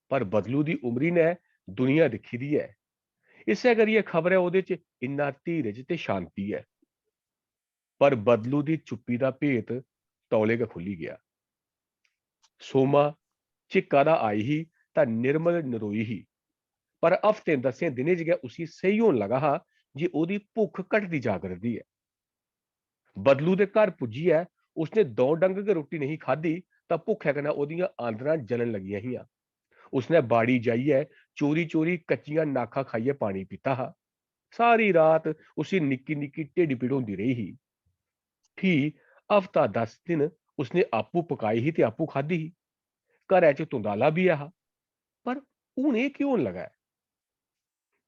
पर बदलू दी उमरी ने दुनिया दिक्खी दी ऐ, इस्सै करियै खबरै ओह्दे च इन्ना धीरज ते शांति ऐ।" पर बदलू दी चुप्पी दा भेत तौले गै खु'ल्ली गेआ। सोमा झिक्का दा आई ही तां निर्मल नरोई ही, पर हफ्तें-दस्सें दिनें च गै उसी सेही होन लगा हा जे ओह्दी भुक्ख घटदी जा करदी ऐ। बदलू दे घर पुज्जियै उसने द'ऊं डंग गै रुट्टी नेईं खाद्धी तां भुक्खै कन्नै ओह्दियां आंदरां जलन लगियां हियां। उसने बाड़ी जाइयै चोरी-चोरी कच्चियां नाखां खाइयै पानी पीता हा। सारी रात उसी निक्की निक्की ढिड्ड पीड़ होंदी रेही ही। फ्ही हफ्ता दस दिन उसने आपूं पकाई ही ते आपूं खाद्धी ही। घरै च तुंदाला बी ऐ हा, पर हून एह् केह् होन लगा ऐ?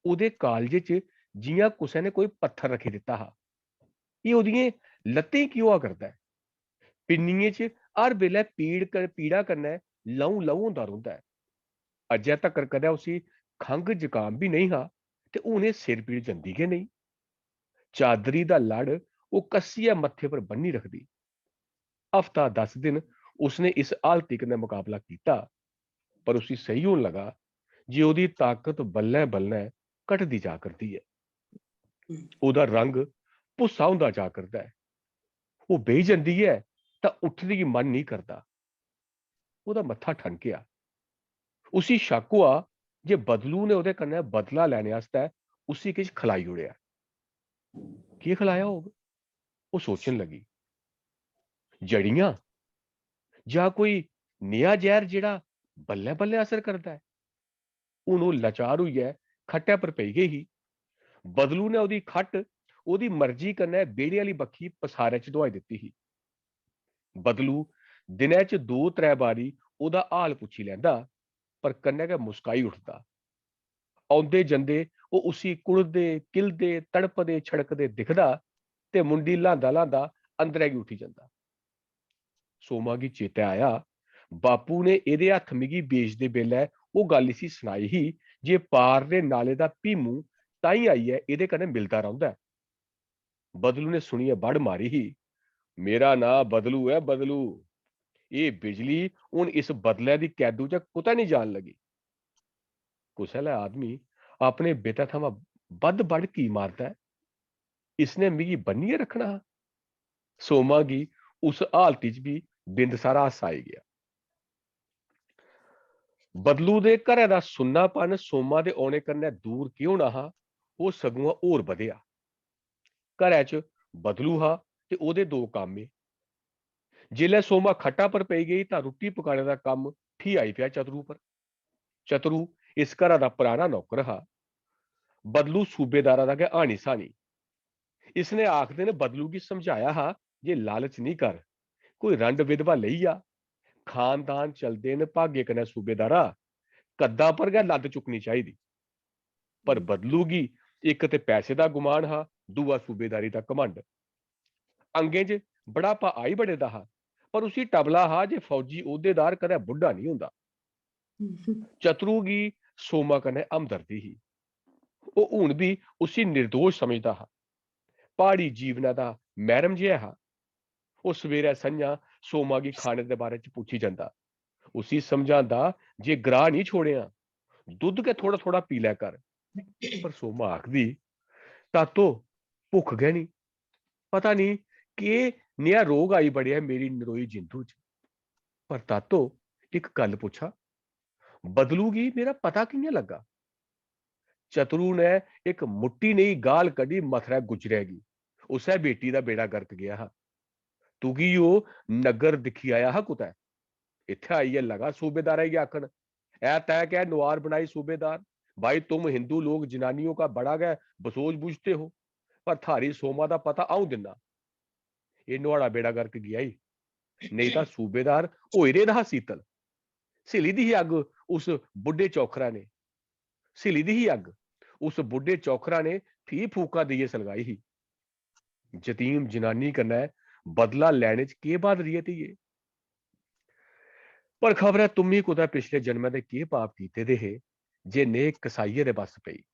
ओह्दे कालजे च जि'यां कुसै ने कोई पत्थर रक्खी दित्ता हा। एह् ओह्दियें लत्तें गी की होआ करदा ऐ? पिन्नियें च हर बेल्लै पीड़ कर-, पीड़ा कन्नै ल'ऊं ल'ऊं होंदा रौंह्दा ऐ। अज्जै तक्कर कदें उसी खंघ जकाम बी नेईं हा, ते हून एह् सिर पीड़ जंदी गै नेईं। चादरी दा लड़ ओह् कस्सियै मत्थे पर ब'न्नी रखदी। हफ्ता दस दिन उसने इस हालती कन्नै मकाबला कीता, पर उसी सेही होन लगा जे ओह्दी ताकत बल्लें-बल्लें घटदी जा करदी ऐ। ओह्दा रंग भुस्सा होंदा जा करदा ऐ। ओह् बेही जंदी ऐ तां उट्ठने गी मन नेईं करदा। ओह्दा मत्था ठनकेआ। उसी शक्क होआ जे बदलू ने ओह्दे कन्नै बदला लैने आस्तै उसी किश खलाई ओड़ेआ। केह् खलाया होग? ओह् सोचन लगी। जड़ियां? जां कोई नेहा जैह्र जेह्ड़ा बल्लें-बल्लें असर करदा ऐ? हून ओह् लाचार होइयै खट्टै पर पेई गेई ही। बदलू ने ओह्दी खट्ट ओह्दी मर्जी कन्नै बेह्ड़े आह्ली बक्खी पसारै च दोआई दित्ती ही। बदलू दिनै च दो त्रै बारी ओह्दा हाल पुच्छी लैंदा, पर कन्नै गै मुस्काई उठदा। औंदे जंदे ओह् उसी कुढ़दे, किलदे, तड़पदे, छड़कदे दिखदा ते मुंडी ल्हांदा-ल्हांदा अंदरै गी उठी जंदा। सोमा गी चेतै आया, बापू ने एह्दे हत्थ मिगी बेचदे बेल्लै ओह् गल्ल इसी सनाई ही जे पार दे नाले दा भीमू ताईं आइयै एह्दे कन्नै मिलदा रौंह्दा ऐ। बदलू ने सुनियै बड़ मारी ही, "मेरा नांऽ बदलू ऐ, बदलू। एह् बिजली हून इस बदलै दी कैदू चा कुतै निं जान लगी।" कुसलै आदमी अपने बेटे थमां बद्ध बड़ की मारदा ऐ? इसने मिगी बन्नियै रक्खना हा। सोमा गी उस हालती च बी बिंद सारा हासा आई गेआ। बदलू दे घरै दा सुन्नापन सोमा दे औने कन्नै दूर केह् होना हा, ओह् सगुआं होर बधेआ। घरै च बदलू हा ते ओह्दे दो कामे। जेल्लै सोमा खट्टा पर पेई गेई तां रुट्टी पकाने दा कम्म फ्ही आई पेआ चतरू पर। चतरू इस घरा दा पराना नौकर हा। बदलू सूबेदारा दा गै हानी सानी। इसने आखदे न बदलू गी समझाया हा जे लालच निं कर, कोई रंड विधवा लेई आ। खानदान चलदे न भाग्य कन्नै सूबेदारा, कद्दा पर गै लद्द चुक्कनी चाहिदी। पर बदलू गी इक ते पैसे दा गुमान हा, दूआ सूबेदारी दा घमंड। अंगें च बड़ापा आई बड़े दा हा, पर उसी टबला हा जे फौजी ओह्देदार कदें बुड्ढा निं होंदा। चतरू गी सोमा कन्नै हमदर्दी ही। ओह् हून बी उसी निर्दोष समझदा हा। प्हाड़ी जीवनै दा मैह्रम जेहा हा। ओह् सवेरै संझां सोमा गी खाने दे बारे च पुच्छी जंदा, उसी समझांदा जे ग्राह् निं छोड़ेआं, दुद्ध गै थोह्ड़ा-थोह्ड़ा पी लै कर। पर सोमा आखदी, "तातो, भुक्ख गै निं। पता निं केह् नेहा रोग आई बड़ेआ मेरी नरोई जिंदू च। पर तातो, इक गल्ल पुच्छां, बदलू गी मेरा पता कि'यां लग्गा?" चतरू ने इक मुट्टी नेही गाल कड्ढी मथरै गुज्जरै गी। "उसै बेटी दा बेड़ा गर्क गेआ हा। तुगी ओह् नग्गर दिक्खी आया हा कुतै? इत्थै आइयै लगा सूबेदारै गी आखन, 'ऐ तै कै नुआर बनाई सूबेदार? भाई, तुम हिंदू लोग जनानियों का बड़ा गै बसोज बूझते हो, पर थारी सोमा दा पता अ'ऊं दिन्ना। एह् नुहाड़ा बेड़ा गर्क गेआ ई, नेईं तां सूबेदार होई रेह्दा हा सीतल।' स्हेली दी ही अग्ग उस बुड्ढे चौखरा ने, स्हेली दी ही अग्ग उस बुड्ढे चौखरा ने फ्ही फूका देइयै सलगाई ही। जतीम जनानी कन्नै बदला लैने च केह् ब्हादरी ऐ, धीए? पर खबरै तुम्मी कुतै पिछले जन्मै दे केह् पाप कीते दे हे जे नेह् कसाइयै दे बस पेई।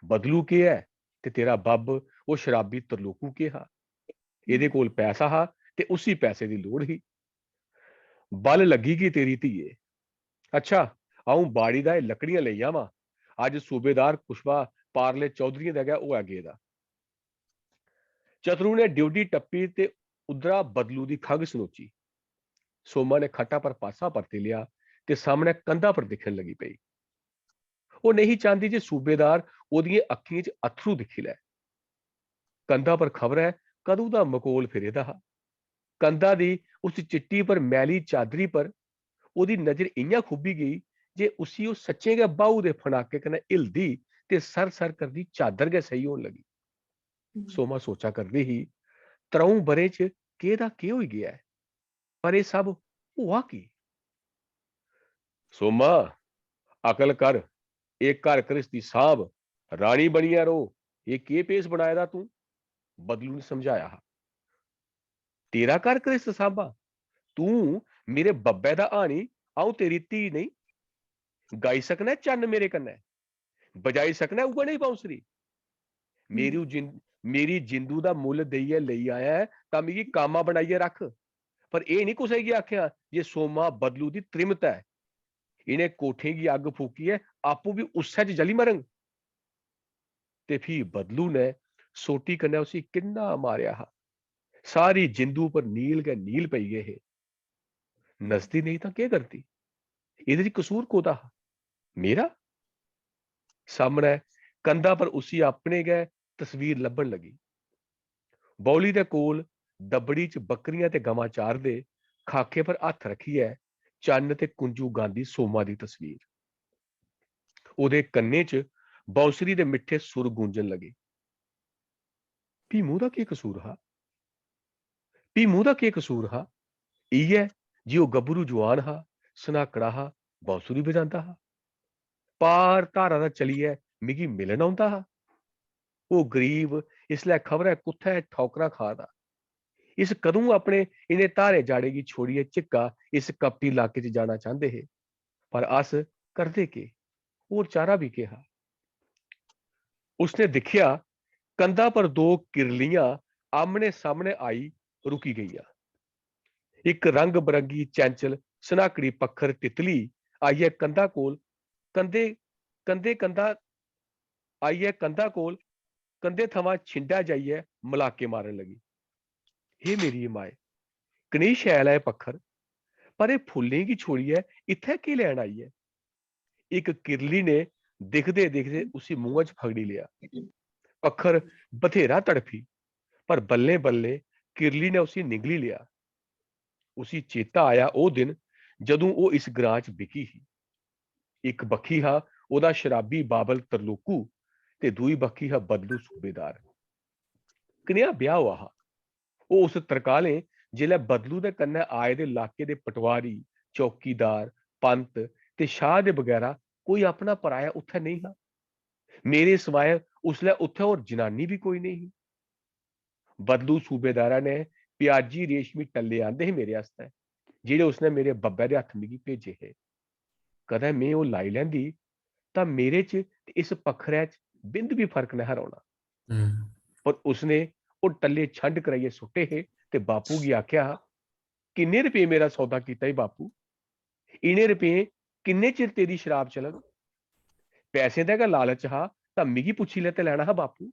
बदलू केह् ऐ ते तेरा बब्ब, ओह् शराबी तरलोकू केह् हा? एह्दे कोल पैसा हा ते उसी पैसे दी लोड़ ही। बल लग्गी गी तेरी धीए। अच्छा, अ'ऊं बाड़ी दा एह् लकड़ियां लेई आवां। अज्ज सूबेदार कुशवा पारले चौधरियें दा गै होआ गेदा। चतरू ने ड्योढी टप्पी ते उद्धरा बदलू दी खंघ सनोची। सोमा ने खट्टा पर पासा परती लेआ ते सामनै कंधा पर दिक्खन लगी पेई। ओह् नेईं चांह्दी जे सूबेदार ओह्दियें अक्खियें च अत्थरू दिक्खी लै। कंधा पर खबरै कदूं दा मकोल फिरे दा हा। कंधा दी उस चिट्टी पर मैली चादरी पर ओह्दी नजर इ'यां खुब्भी गेई जे उसी ओह् सच्चें गै ब्हाऊ दे फनाके कन्नै हिलदी ते सर-सर करदी चादर गै सेही होन लगी। हम्म। सोमा सोचा करदी ही, "त्र'ऊं ब'रें च केह् दा केह् होई गेआ ऐ? पर एह् सब होआ की?" "सोमा, अकल कर, एह् घर घ्रिस्ती सांभ, रानी बनियै र'वो, एह् केह् भेस बनाए दा तूं?" बदलू ने समझाया हा। "तेरा घर घ्रिस्त सांभां? तूं मेरे बब्बै दा हानी, अ'ऊं तेरी धी नेईं? गाई सकना ऐ चन्न मेरे कन्नै, बजाई सकना ऐ उ'ऐ नेही बांसुरी? मेरी हम्म। जिंद-, मेरी जिंदू दा मुल्ल देइयै लेई आया ऐ, तां मिगी कामा बनाइयै रक्ख, पर एह् निं कुसै गी आखेआं जे सोमा बदलू दी त्रिमत ऐ। इ'नें कोठें गी अग्ग फूकियै आपूं बी उस्सै च जली मरङ।" ते फ्ही बदलू ने सोटी कन्नै उसी किन्ना मारेआ हा। सारी जिंदू पर नील गै नील पेई गे हे। नसदी नेईं तां केह् करदी? एह्दे च कसूर कोह्दा हा? मेरा? सामनै कंधा पर उसी अपने गै तस्वीर लब्भन लगी। बौली दे कोल दब्बड़ी च बक्करियां ते गवां चारदे, खाखे पर हत्थ रक्खियै चन्न ते कुंजू गांदी सोमा दी तस्वीर। ओह्दे कन्नें च बांसुरी दे मिट्ठे सुर गूंजन लगे। भीमू दा केह् कसूर हा? भीमू दा केह् कसूर हा? इ'यै जे ओह् गब्भरू जुआन हा, सन्हाकड़ा हा, बांसुरी बजांदा हा। पार धारा दा चलियै मिगी मिलन औंदा हा। ओह् गरीब इसलै खबरै कुत्थै ठौकरां खा दा। इस कदूं अपने इ'नें धारें जाड़ें गी छोड़ियै झिक्का इस कपटी लाके च जाना चांह्दे हे, पर अस करदे केह्? होर चारा बी केह् हा? उसने दिक्खेआ, कंधा पर दो किरलियां आमने-सामने आई रुकी गेइयां। इक रंग-बरंगी चैंचल सन्हाकड़ी पक्खर तितली आइयै कंधा कोल, कंधे, कंधे कंधा, आइयै कंधा कोल, कंधे थमां छिंडा जाइयै मलाके मारन लगी। हे मेरी माए, कनेही शैल ऐ एह् पक्खर, पर एह् फुल्लें गी छोड़ियै इत्थै केह् लैन आई ऐ? इक किरली ने दिखदे-दिखदे उसी मुंहै च फगड़ी लेआ। पक्खर बथेरा तड़फी, पर बल्लें-बल्लें किरली ने उसी निगली लेआ। उसी चेता आया ओह् दिन, जदूं ओह् इस ग्रां च बिकी ही। इक बक्खी हा ओह्दा शराबी बाबल तरलोकू ते दूई बक्खी हा बदलू सूबेदार। कनेहा ब्याह् होआ हा? ओह् उस तरकालें जिसलै बदलू दे कन्नै आए दे लाके दे पटवारी, चौकीदार, पंत ते शाह दे बगैरा कोई अपना पराया उत्थै नेईं हा। मेरे सिवाए उसलै उत्थै होर जनानी बी कोई नेईं ही। बदलू सूबेदारा ने प्याजी रेशमी टल्ले आंदे हे मेरे आस्तै, जेह्ड़े उसने मेरे बब्बै दे हत्थ मिगी भेजे हे। कदें में ओह् लाई लैंदी, तां मेरे च ते इस पक्खरै च बिंद बी फर्क नेहा रौह्ना। हम्म। पर उसने ओह् टल्ले छंड कराइयै सुट्टे हे ते बापू गी आखेआ हा, "किन्ने रपेऽ मेरा सौदा कीता ई बापू? इ'नें रपेऽ किन्ने चिर तेरी शराब चलग? पैसें दा गै लालच हा तां मिगी पुच्छी लै ते लैना हा बापू।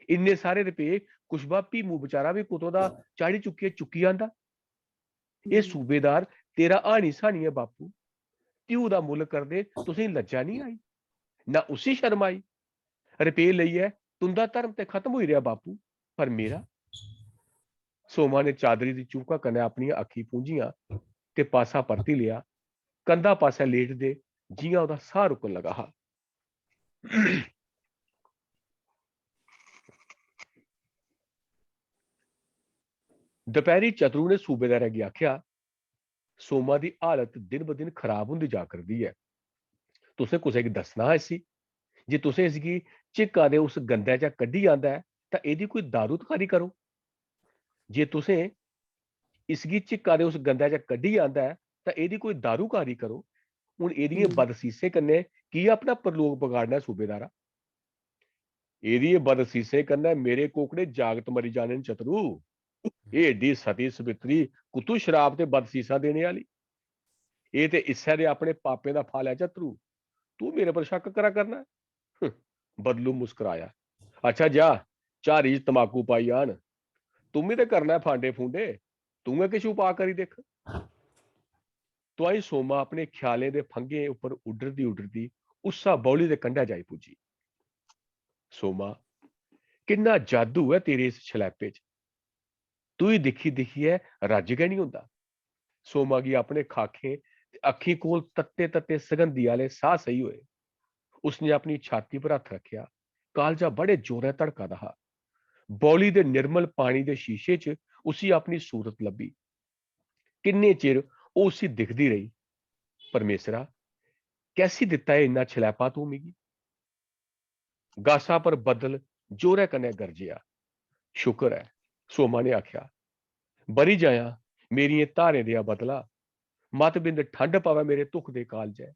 इन्ने सारे रपेऽ कुशबा भीमू बचारा बी कुतों दा चाढ़ी चुक्कियै चुक्की आंदा। एह् सूबेदार तेरा हानी स्हानी ऐ बापू। ध्यू दा मुल्ल करदे तुसेंगी लज्जा निं आई, ना उसी शर्म आई। रपेऽ लेइयै तुं'दा धर्म ते खत्म होई रेहा बापू, पर मेरा?" सोमा ने चादरी दी चूंका कन्नै अपनियां अक्खीं पूंजियां ते पासा परती लेआ। कंधा पासै लेटदे जि'यां ओह्दा साह् रुकन लगा हा। दपैह्री चतरू ने सूबेदारै गी आखेआ, "सोमा दी हालत दिन-ब-दिन खराब होंदी जा करदी ऐ। तुसें कुसै गी दस्सना हा इसी जे तुसें इसगी झिक्का दे उस गंदै चा कड्ढी आंदा ऐ, तां एह्दी कोई दारू तकारी करो। जे तुसें इसगी झिक्का दे उस गंदै चा कड्ढी आंदा ऐ, तां एह्दी कोई दारूकारी करो। हून एह्दियें हम्म। बदसीसें कन्नै की अपना परलोक बगाड़ना ऐ, सूबेदारा? एह्दियें बदसीसें कन्नै मेरे कोकड़े जागत मरी जाने न, चतरू। एह् एड्डी सती सवित्री कुत्थू शराब ते बदसीसां देने आह्ली? एह् ते इस्सै दे अपने पापें दा फल ऐ, चतरू। तू मेरे पर शक्क करा करना ऐ?" हं, बदलू मुस्कराया। "अच्छा जा, झारी च तमाकू पाई आन। तुम्मी ते करना ऐ फांडे फूंडे, तूं गै किश उपाऽ करी दिक्ख।" तुआई सोमा अपने ख्यालें दे फंघें उप्पर उड्डरदी उड्डरदी उस्सा बौली दे कंढै जाई पुज्जी। "सोमा, किन्ना जादू ऐ तेरे इस छलैपे च। तुई दिक्खी दिक्खियै रज्ज गै निं होंदा।" सोमा गी अपने खाखें ते अक्खीं कोल तत्ते तत्ते सगंधी आह्ले साह् सेही होए। उसने अपनी छाती पर हत्थ रखेआ। कालजा बड़े जोरें धड़का दा हा। बौली दे निर्मल पानी दे शीशे च उसी अपनी सूरत लब्भी। किन्ने चिर ओह् उसी दिखदी रेही। "परमेसरा, कैसी दित्ता ऐ इन्ना छलैपा तूं मिगी?" गासा पर बद्दल जोरै कन्नै गरजेआ। "शुकर ऐ," सोमा ने आखेआ। "बरी जायां मेरियें धारें देआ बदला, मत बिंद ठंड पवै मेरे धुखदे कालजै।"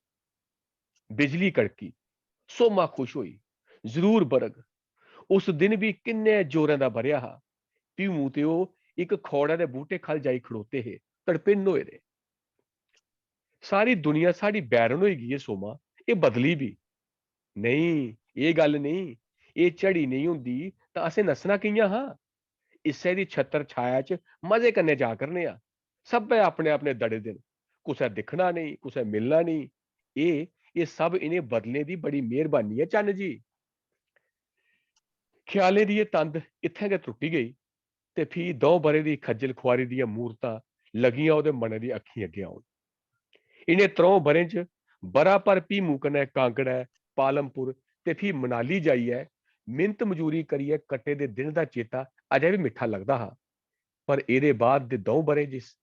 बिजली कड़की। सोमा खुश होई। "जरूर बरग।" उस दिन बी किन्ने जोरें दा बरेआ हा। भीमू ते ओह् इक खौड़ै दे बूह्टे ख'ल्ल जाई खड़ोते हे, तड़पिन्न होए दे। "सारी दुनिया साढ़ी बैरन होई गेई ऐ सोमा, एह् बदली बी।" "नेईं, एह् गल्ल नेईं। एह् झड़ी नेईं होंदी तां असें नस्सना कि'यां हा? इस्सै दी छत्तर छाया च मजे कन्नै जा करने आं। सब्भै अपने-अपने दड़े दे न। कुसै दिक्खना नेईं, कुसै मिलना नेईं। एह्, एह् सब इ'नें बदलें दी बड़ी मेह्रबानी ऐ चन्न जी।" ख्यालें दी एह् तंद इत्थें गै त्रुट्टी गेई ते फ्ही द'ऊं ब'रें दी खज्जल खुआरी दियां मूरतां लगियां ओह्दे मनै दी अक्खीं अग्गें औन। इ'नें त्र'ऊं ब'रें च ब'रा भर भीमू कन्नै कांगड़ै, पालमपुर ते फ्ही मनाली जाइयै मिन्नत मजूरी करियै कट्टे दे दिन दा चेता अजें बी मिट्ठा लगदा हा। पर एह्दे बाद दे द'ऊं ब'रे जिस,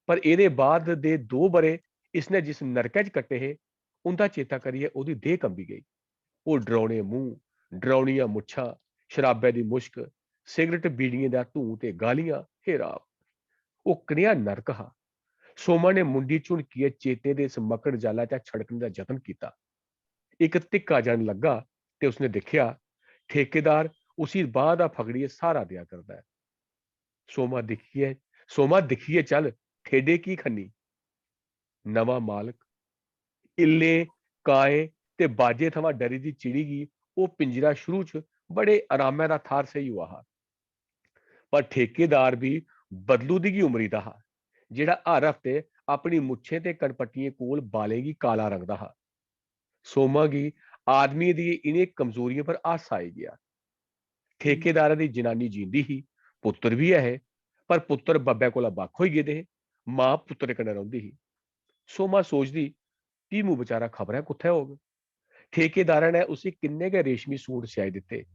पर एह्दे बाद दे दो ब'रे इसने जिस नरकै च कट्टे हे, उं'दा चेता करियै ओह्दी देह् कंबी गेई। ओह् डरौने मूंह्, डरौनियां मुच्छां, शराबै दी मुश्क, सिगरट बीड़ियें दा धूं ते गालियां, हे राम! ओह् कनेहा नरक हा। सोमा ने मुंडी झुनकियै चेतें दे इस मकड़ जाला चा छड़कने दा जतन कीता। इक धिक्का जन लग्गा ते उसने दिक्खेआ, ठेकेदार उसी बांह् दा फगड़ियै स्हारा देआ करदा ऐ। "सोमा दिक्खियै, सोमा दिक्खियै चल, ठेडे की खन्नी?" नमां मालक। इल्लें, काएं ते बाजें थमां डरी दी चिड़ी गी ओह् पिंजरा शुरू च बड़े अरामै दा थाह्र सेही होआ हा। पर ठेकेदार बी बदलू दी गै उमरी दा हा, जेह्ड़ा हर हफ्ते अपनी मुच्छें ते कनपट्टियें कोल बालें गी काला रंगदा हा। सोमा गी आदमियें दी इ'नें कमजोरियें पर हासा आई गेआ। ठेकेदारै दी जनानी जींदी ही, पुत्तर बी ऐ हे, पर पुत्तर बब्बै कोला बक्ख होई गेदे हे। मां पुत्तरै कन्नै रौंह्दी ही। सोमा सोचदी, "भीमू बचारा खबरै कुत्थै होग? ठेकेदारै ने उसी किन्ने गै रेशमी सूट सिआई दित्ते।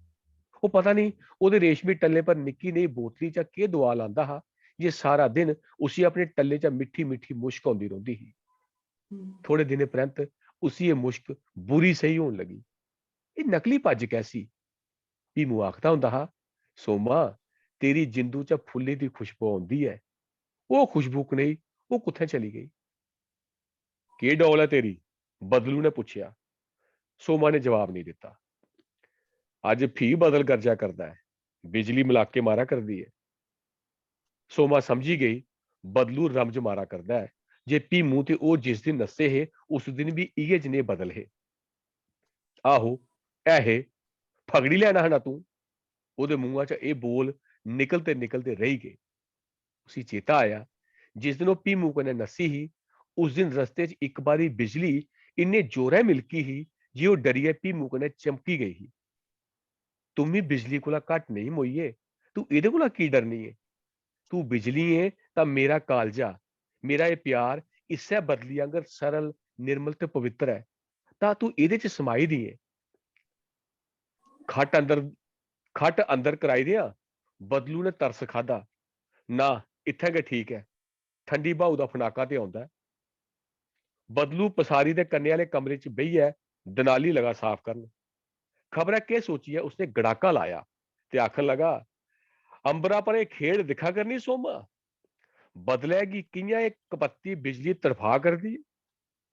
ओह् पता नेईं ओह्दे रेशमी टल्लें पर निक्की नेही बोतली चा केह् दोआ लांदा हा जे सारा दिन उसी अपने टल्लें चा मिट्ठी-मिट्ठी मुश्क औंदी रौंह्दी ही।" थोड़े दिनें परैंत उसी एह् मुश्क बुरी सेही होन लगी। "एह् नकली पज्ज कैसी?" भीमू आखदा होंदा हा, "सोमा, तेरी जिंदू चा फुल्लें दी खुशबू औंदी ऐ। ओह् खुशबू कनेही, ओह् कुत्थें चली गेई?" "केह् डौल ऐ तेरी?" बदलू ने पुच्छेआ। सोमा ने जवाब नेईं दित्ता। "अज्ज फ्ही बदल गरजा करदा ऐ, बिजली मलाके मारा करदी ऐ।" सोमा समझी गेई, बदलू रमज मारा करदा ऐ जे भीमू ते ओह् जिस दिन नस्से हे, उस दिन बी इ'यै जनेह् बदल हे। "आहो, ऐ हे। फगड़ी लैना हा ना तूं?" ओह्दे मुंहा चा एह् बोल निकलदे-निकलदे रेही गे। उसी चेता आया, जिस दिन ओह् भीमू कन्नै नस्सी ही, उस दिन रस्ते च इक बारी बिजली इन्ने जोरै मिलकी ही जे ओह् डरियै भीमू कन्नै चमकी गेई ही। "तुम बी बिजली कोला घट्ट नेईं मोइये, तू एह्दे कोला की डरनी ऐ? तू बिजली ऐ तां मेरा कालजा, मेरा एह् प्यार इस्सै बदली आंगर सरल, निर्मल ते पवित्तर ऐ, तां तू एह्दे च समाई दी ऐ।" "खट्ट अंदर, खट्ट अंदर कराई देआं?" बदलू ने तरस खादा। "ना, इत्थें गै ठीक ऐ। ठंडी ब्हाऊ दा फनाका ते औंदा ऐ।" बदलू पसारी दे कन्नै आह्ले कमरे च बेहियै दनाली लगा साफ करन। खबरै केह् सोचियै उसने गड़ाका लाया ते आखन लगा, "अंबरा पर एह् खेढ दिक्खा करनी सोमा? बदलै गी कि'यां एह् कपत्ती बिजली तड़फा करदी ऐ?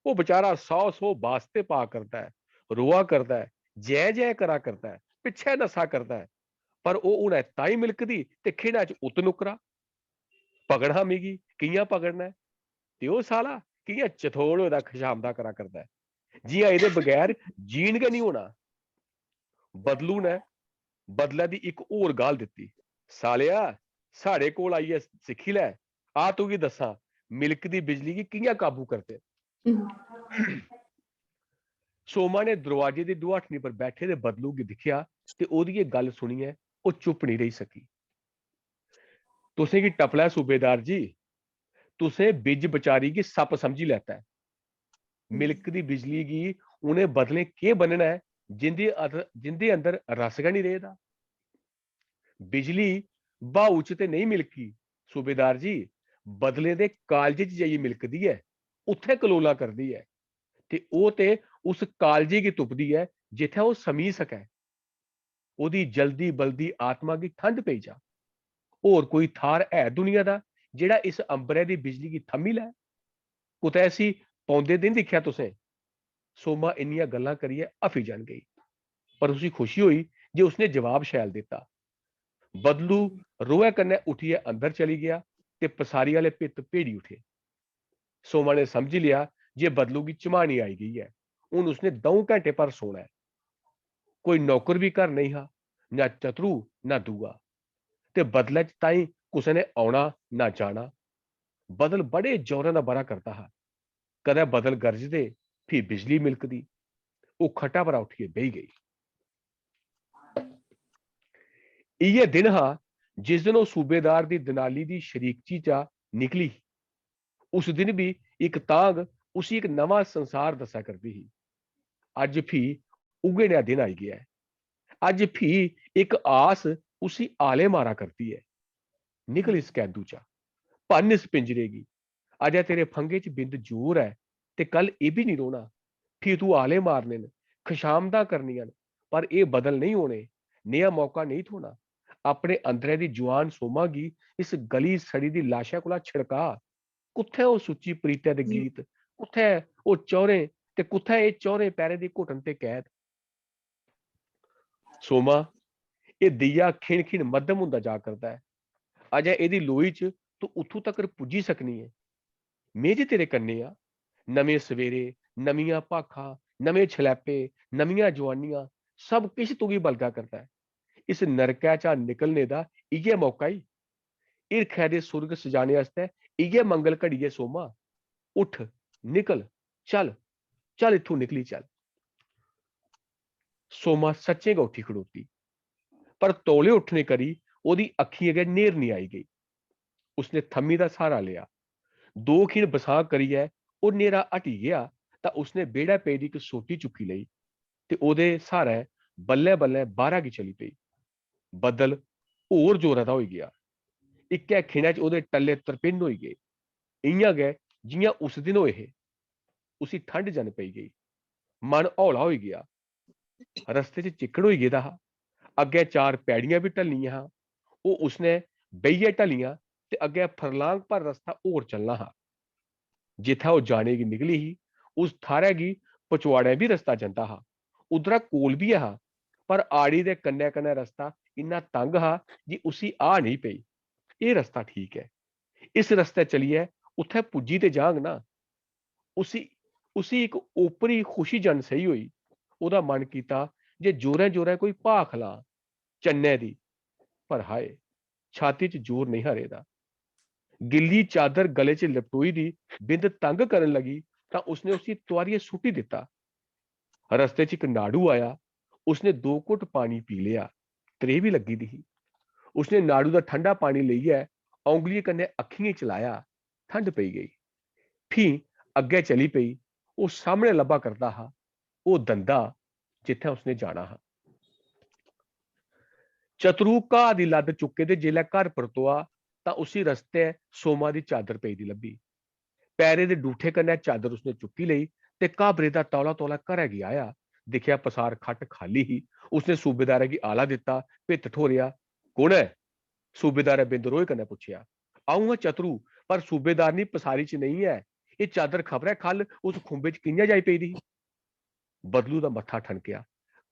ओह् बेचारा सौ सौ बास्ते पा करदा ऐ, रोआ करदा ऐ, जै जै करा करदा ऐ, पिच्छै नस्सा करदा ऐ, पर ओह् हुनै ताईं मिलकदी ते खिनै च उत नुक्करा। पकड़ हां मिगी, कि'यां पकड़ना ऐ? ते ओह् साला कि'यां चथोड़ होए दा खशामदा करा करदा ऐ, जि'यां एह्दे बगैर जीन गै निं होना।" बदलू ने बदलै दी इक होर गाल दित्ती, "सालेआ, साढ़े कोल आइयै सिक्खी लै, आ तुगी दस्सां, मिलकदी बिजली गी कि'यां काबू करदे न।" सोमा ने दरोआजे दी डुआठनी पर बैठे दे बदलू गी दिक्खेआ ते ओह्दी एह् गल्ल सुनियै ओह् चुप नेईं रेही सकी। "तुसें गी टपला ऐ सूबेदार जी, तुसें बिज बचारी गी सप्प समझी लैता ऐ। मिलकदी बिजली गी उ'नें बदलें केह् ब'न्नना ऐ, जिं'दे अथ-, जिं'दे अंदर रस गै निं रेह् दा? बिजली ब्हाऊ च ते नेईं मिलकी, सूबेदार जी, बदलें दे कालजे च जाइयै मिलकदी ऐ, उत्थै कलोलां करदी ऐ। ते ओह् ते उस कालजे गी तुपदी ऐ जित्थै ओह् समी सकै। ओह्दी जलदी बलदी आत्मा गी ठंड पेई जा। होर कोई थाह्र है दुनिया दा जेह्ड़ा इस अंबरै दी बिजली गी थम्मी लै? कुतै इसी पौंदे दिन दिक्खेआ तुसें? सोमा इन्नियां गल्लां करियै हफी जन गेई, पर उसी खुशी होई जे उसने जवाब शैल दित्ता। बदलू रोहै कन्नै उठियै अंदर चली गेआ ते पसारी आह्ले भित्त भेड़ी उठे। सोमा ने समझी लेआ जे बदलू गी झमानी आई गेई ऐ। हून उसने द'ऊं घैंटे भर सोना ऐ। कोई नौकर बी घर नेईं हा, ना चतरू, ना दूआ। ते बदलै च ताईं कुसै ने औना ना जाना। बदल बड़े जोरें दा ब'रा करदा हा। कदें बदल गरजदे, फ्ही बिजली मिलकदी। ओह् खट्टा परा उट्ठियै बेही गेई। इ'यै दिन हा जिस दिन ओह् सूबेदार दी दनाली दी शरीकची चा निकली ही। उस दिन बी इक तांग उसी इक नमां संसार दस्सा करदी ही। अज्ज फ्ही उ'ऐ नेहा दिन आई गेआ ऐ। अज्ज फ्ही इक आस उसी आले मारा करदी ऐ। निकल इस कैदू चा, भन्न इस पिंजरे गी। अजें तेरे फंगे च बिंद जोर ऐ ते कल एह् बी निं रौह्ना। फ्ही तूं आले मारने न, खशामदां करनियां न, पर एह् बदल नेईं होने, नेहा मौका नेईं थ्होना। अपने अंदरै दी जुआन सोमा गी इस गली सड़ी दी लाशै कोला छड़का। कुत्थै ओह् सुच्ची प्रीतै दे गीत, कुत्थै ओह् चौरें ते कुत्थै एह् चौरें पैरें दी घुटन ते कैद? सोमा, एह् दीया खिन खिन मद्धम होंदा जा करदा ऐ। अजें एह्दी लोई च तूं उत्थूं तकर पुज्जी सकनी ऐ। में जे तेरे कन्नै आं, नमें सवेरे, नमियां भाखां, नमें छलैपे, नमियां जुआनियां, सब किश तुगी बलगा करदा ऐ। इस नरकै चा निकलने दा इ'यै मौका ई। हिरखै दे सुर्ग सजाने आस्तै इ'यै मंगल घड़ी ऐ सोमा। उठ, निकल, चल, चल इत्थूं निकली चल। सोमा सच्चें गै उट्ठी खड़ोती, पर तौले उट्ठने करी ओह्दी अक्खियें गै न्हेरनी आई गेई। उसने थम्मी दा स्हारा लेआ। दो खिन बसांऽ करियै ओह् न्हेरा हटी गेआ तां उसने बेह्ड़ै पेदी इक सोटी चुक्की लेई ते ओह्दे स्हारै बल्लें-बल्लें बाह्रा गी चली पेई। बद्दल होर जोरै दा होई गेआ। इक्कै खिनै च ओह्दे टल्ले त्रपिन्न होई गे। इ'यां गै जि'यां उस दिन होए हे। उसी ठंड जन पेई गेई। मन हौला होई गेआ। रस्ते च चिक्कड़ होई गेदा हा। अग्गें चार पैड़ियां बी ढलनियां हां। ओह् उसने बेहियै ढलियां ते अग्गें फरलांग भर रस्ता होर चलना हा। जित्थै ओह् जाने गी निकली ही, उस थाह्रै गी पचोआड़ै बी रस्ता जंदा हा। उद्धरा कोल बी ऐ हा, पर आड़ी दे कन्नै-कन्नै रस्ता इन्ना तंग हा जे उसी आह् नेईं पेई। एह् रस्ता ठीक ऐ। इस रस्तै चलियै उत्थै पुज्जी ते जांग ना। उसी, उसी इक ओपरी खुशी जन सेही होई। ओह्दा मन कीता जे जोरें-जोरें कोई भाख लां चन्नै दी, पर हाय, छाती च जोर नेईं हा रेह्दा। गिल्ली चादर गले च लपटोई दी बिंद तंग करन लगी तां उसने उसी तुआरियै सुट्टी दित्ता। रस्ते च इक नाड़ू आया, उसने दो घुट पानी पी लेआ। त्रेह् बी लग्गी दी ही। उसने नाड़ू दा ठंडा पानी लेइयै औंगलियें कन्नै अक्खियें च लाया। ठंड पेई गेई। फ्ही अग्गें चली पेई। ओह् सामनै लब्भा करदा हा, ओह् दंदा जित्थै उसने जाना हा। चतरू घाऽ दी लद्द चुक्के दे जेल्लै घर परतोआ तां उसी रस्तै सोमा दी चादर पेई दी लब्भी। पैरें दे डूठे कन्नै चादर उसने चुक्की लेई ते घाबरे दा तौला-तौला घरै गी आया। दिक्खेआ पसार खट्ट खाल्ली ही। उसने सूबेदारै गी आला दित्ता, भित्त ठोरेआ। "कु'न ऐ?" सूबेदारै बिंद रोहे कन्नै पुच्छेआ। "अ'ऊं आं चतरू, पर सूबेदारनी पसारी च नेईं ऐ। एह् चादर खबरै ख'ल्ल उस खुंबे च कि'यां जाई पेदी ही?" बदलू दा मत्था ठनकेआ।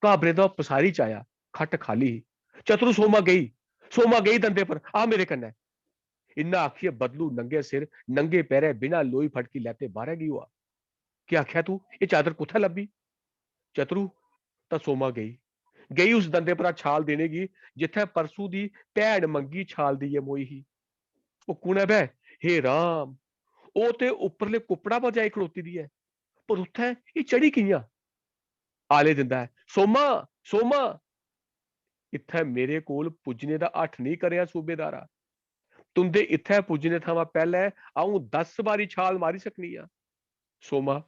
घाबरे दा ओह् पसारी च आया, खट्ट खाल्ली ही। "चतरू, सोमा गेई, सोमा गेई दंदे पर, आ मेरे कन्नै।" इन्ना आखियै बदलू नंगे सिर, नंगे पैरें, बिना लोई फटकी लैते बाह्रै गी होआ। "केह् आखेआ तू? एह् चादर कुत्थै लब्भी?" "चतरू, तां सोमा गेई, गेई उस दंदे परा छाल देने गी जित्थै परसू दी भैन मंगी छाल देइयै मोई ही।" "ओह् कु'न ऐ बे?" "हे राम, ओह् ते उप्परले कुप्पड़ा पर जाई खड़ोती दी ऐ, पर उत्थै एह् चढ़ी कि'यां?" आले दिंदा ऐ, "सोमा, सोमा, इत्थै मेरे कोल पुज्जने दा हठ नेईं करेआं सूबेदारा। तुं'दे इत्थै पुज्जने थमां पैह्लें अ'ऊं दस बारी छाल मारी सकनी आं।" सोमा,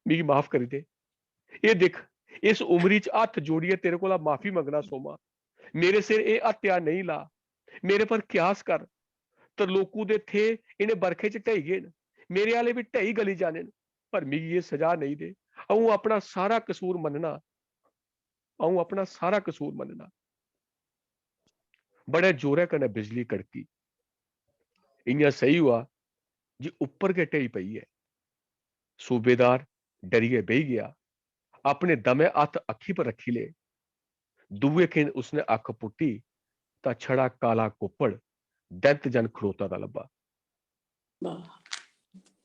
मिगी माफ करी दे। एह् दिक्ख, इस उमरी च हत्थ जोड़ियै तेरे कोला माफी मंगना सोमा, मेरे सिर एह् हत्या नेईं ला, मेरे पर क्यास कर। तरलोकू दे थे इ'नें बरखें च ढेई गे न, मेरे आह्ले बी ढेई गली जाने न, पर मिगी एह् सजा नेईं दे। अ'ऊं अपना सारा कसूर मन्नना, अ'ऊं अपना सारा कसूर मन्नना। बड़े जोरै कन्नै बिजली कड़की। इ'यां सेही होआ जे उप्पर गै ढेई पेई ऐ। सूबेदार डरियै बेही गेआ। अपने दमै हत्थ अक्खी पर रक्खी ले। दूए खिन उसने अक्ख पुट्टी तां छड़ा काला कुप्पड़ दैंत जन खड़ोता दा लब्भा। वाह,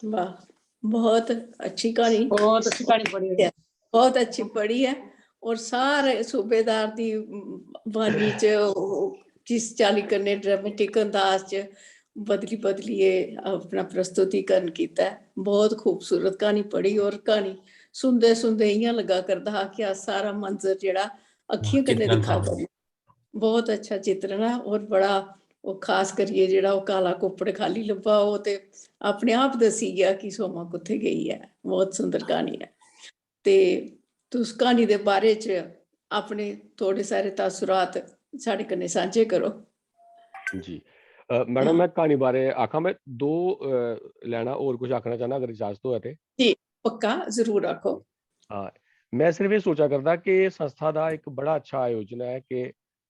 वाह, बहुत अच्छी क्हानी। बहुत अच्छी क्हानी पढ़ी है। बहुत अच्छी पढ़ी है। और सारे सूबेदार दी, उम, बानी च ओह् किस चाल्ली कन्नै ड्रामेटिक अंदाज च बदली बदलियै अपना प्रस्तुतिकरण कीता ऐ। बहुत खूबसूरत क्हानी पढ़ी और क्हानी सुनदे सुनदे इ'यां लग्गा करदा हा कि अस सारा मंजर जेह्ड़ा अक्खियें कन्नै चित्रण दिक्खा था। करने। बहुत अच्छा चित्रण ऐ और बड़ा ओह् खास करियै जेह्ड़ा ओह् काला कुप्पड़ खाल्ली लब्भा ओह् ते अपने आप दस्सी गेआ कि सोमा कुत्थै गेई ऐ। बहुत सुंदर क्हानी ऐ। ते तुस क्हानी दे बारे च अपने थोड़े सारे तासुरात साढ़े कन्नै सांझे करो। जी। अ, मैडम, मैं क्हानी बारे आखां, मैं दो, अ, लैना होर कुछ आखना चाहना, अगर इजाजत होऐ ते। जी, पक्का, जरूर आखो। हाँ, मैं सिर्फ एह् सोचा करदा कि एह् संस्था दा इक बड़ा अच्छा आयोजन ऐ कि,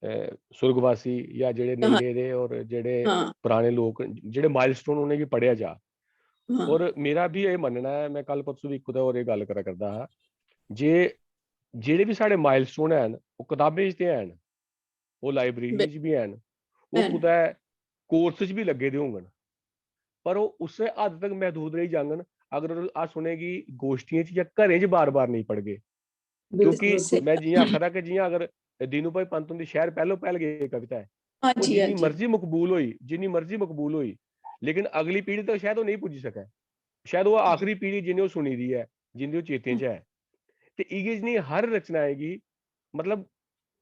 अ, सुर्गवासी जां जेह्ड़े नेईं हाँ। रेह् दे और जेह्ड़े हाँ। पराने लोक, जेह्ड़े माइलस्टोन, उ'नेंगी पढ़ेआ जा। हाँ। और मेरा बी एह् मन्नना ऐ, मैं कल परसों बी इक कुतै होर एह् गल्ल करा करदा हा जे जेह्ड़े बी साढ़े माइलस्टोन हैन, ओह् कताबें च ते हैन, ओह् लाइब्रेरी बिल- च बी हैन, ओह् हैन। कुतै कोर्स च बी लग्गे दे होङन, पर ओह् उस्सै हद तक महदूद रेही जाङन अगर अस उ'नेंगी गोश्टियें च जां घरें च बार-बार नेईं पढ़गे। बिल्कुल क्योंकि स्हेई। मैं जि'यां आखा दा कि जि'यां अगर दीनू भाई पंत हुंदी शैह्र पैह्लो पैह्ल गै कविता ऐ, ओह् हां जी, हां जिन्नी जी। मर्जी मकबूल होई, जिन्नी मर्जी मकबूल होई, लेकिन अगली पीढ़ी तक शायद ओह् नेईं पुज्जी सकै। शायद ओह् आखरी पीढ़ी जिन्नी ओह् सुनी दी ऐ, जिंदी ओह् चेतें च ऐ। ते इ'यै जनेही हर रचनाएं गी, मतलब,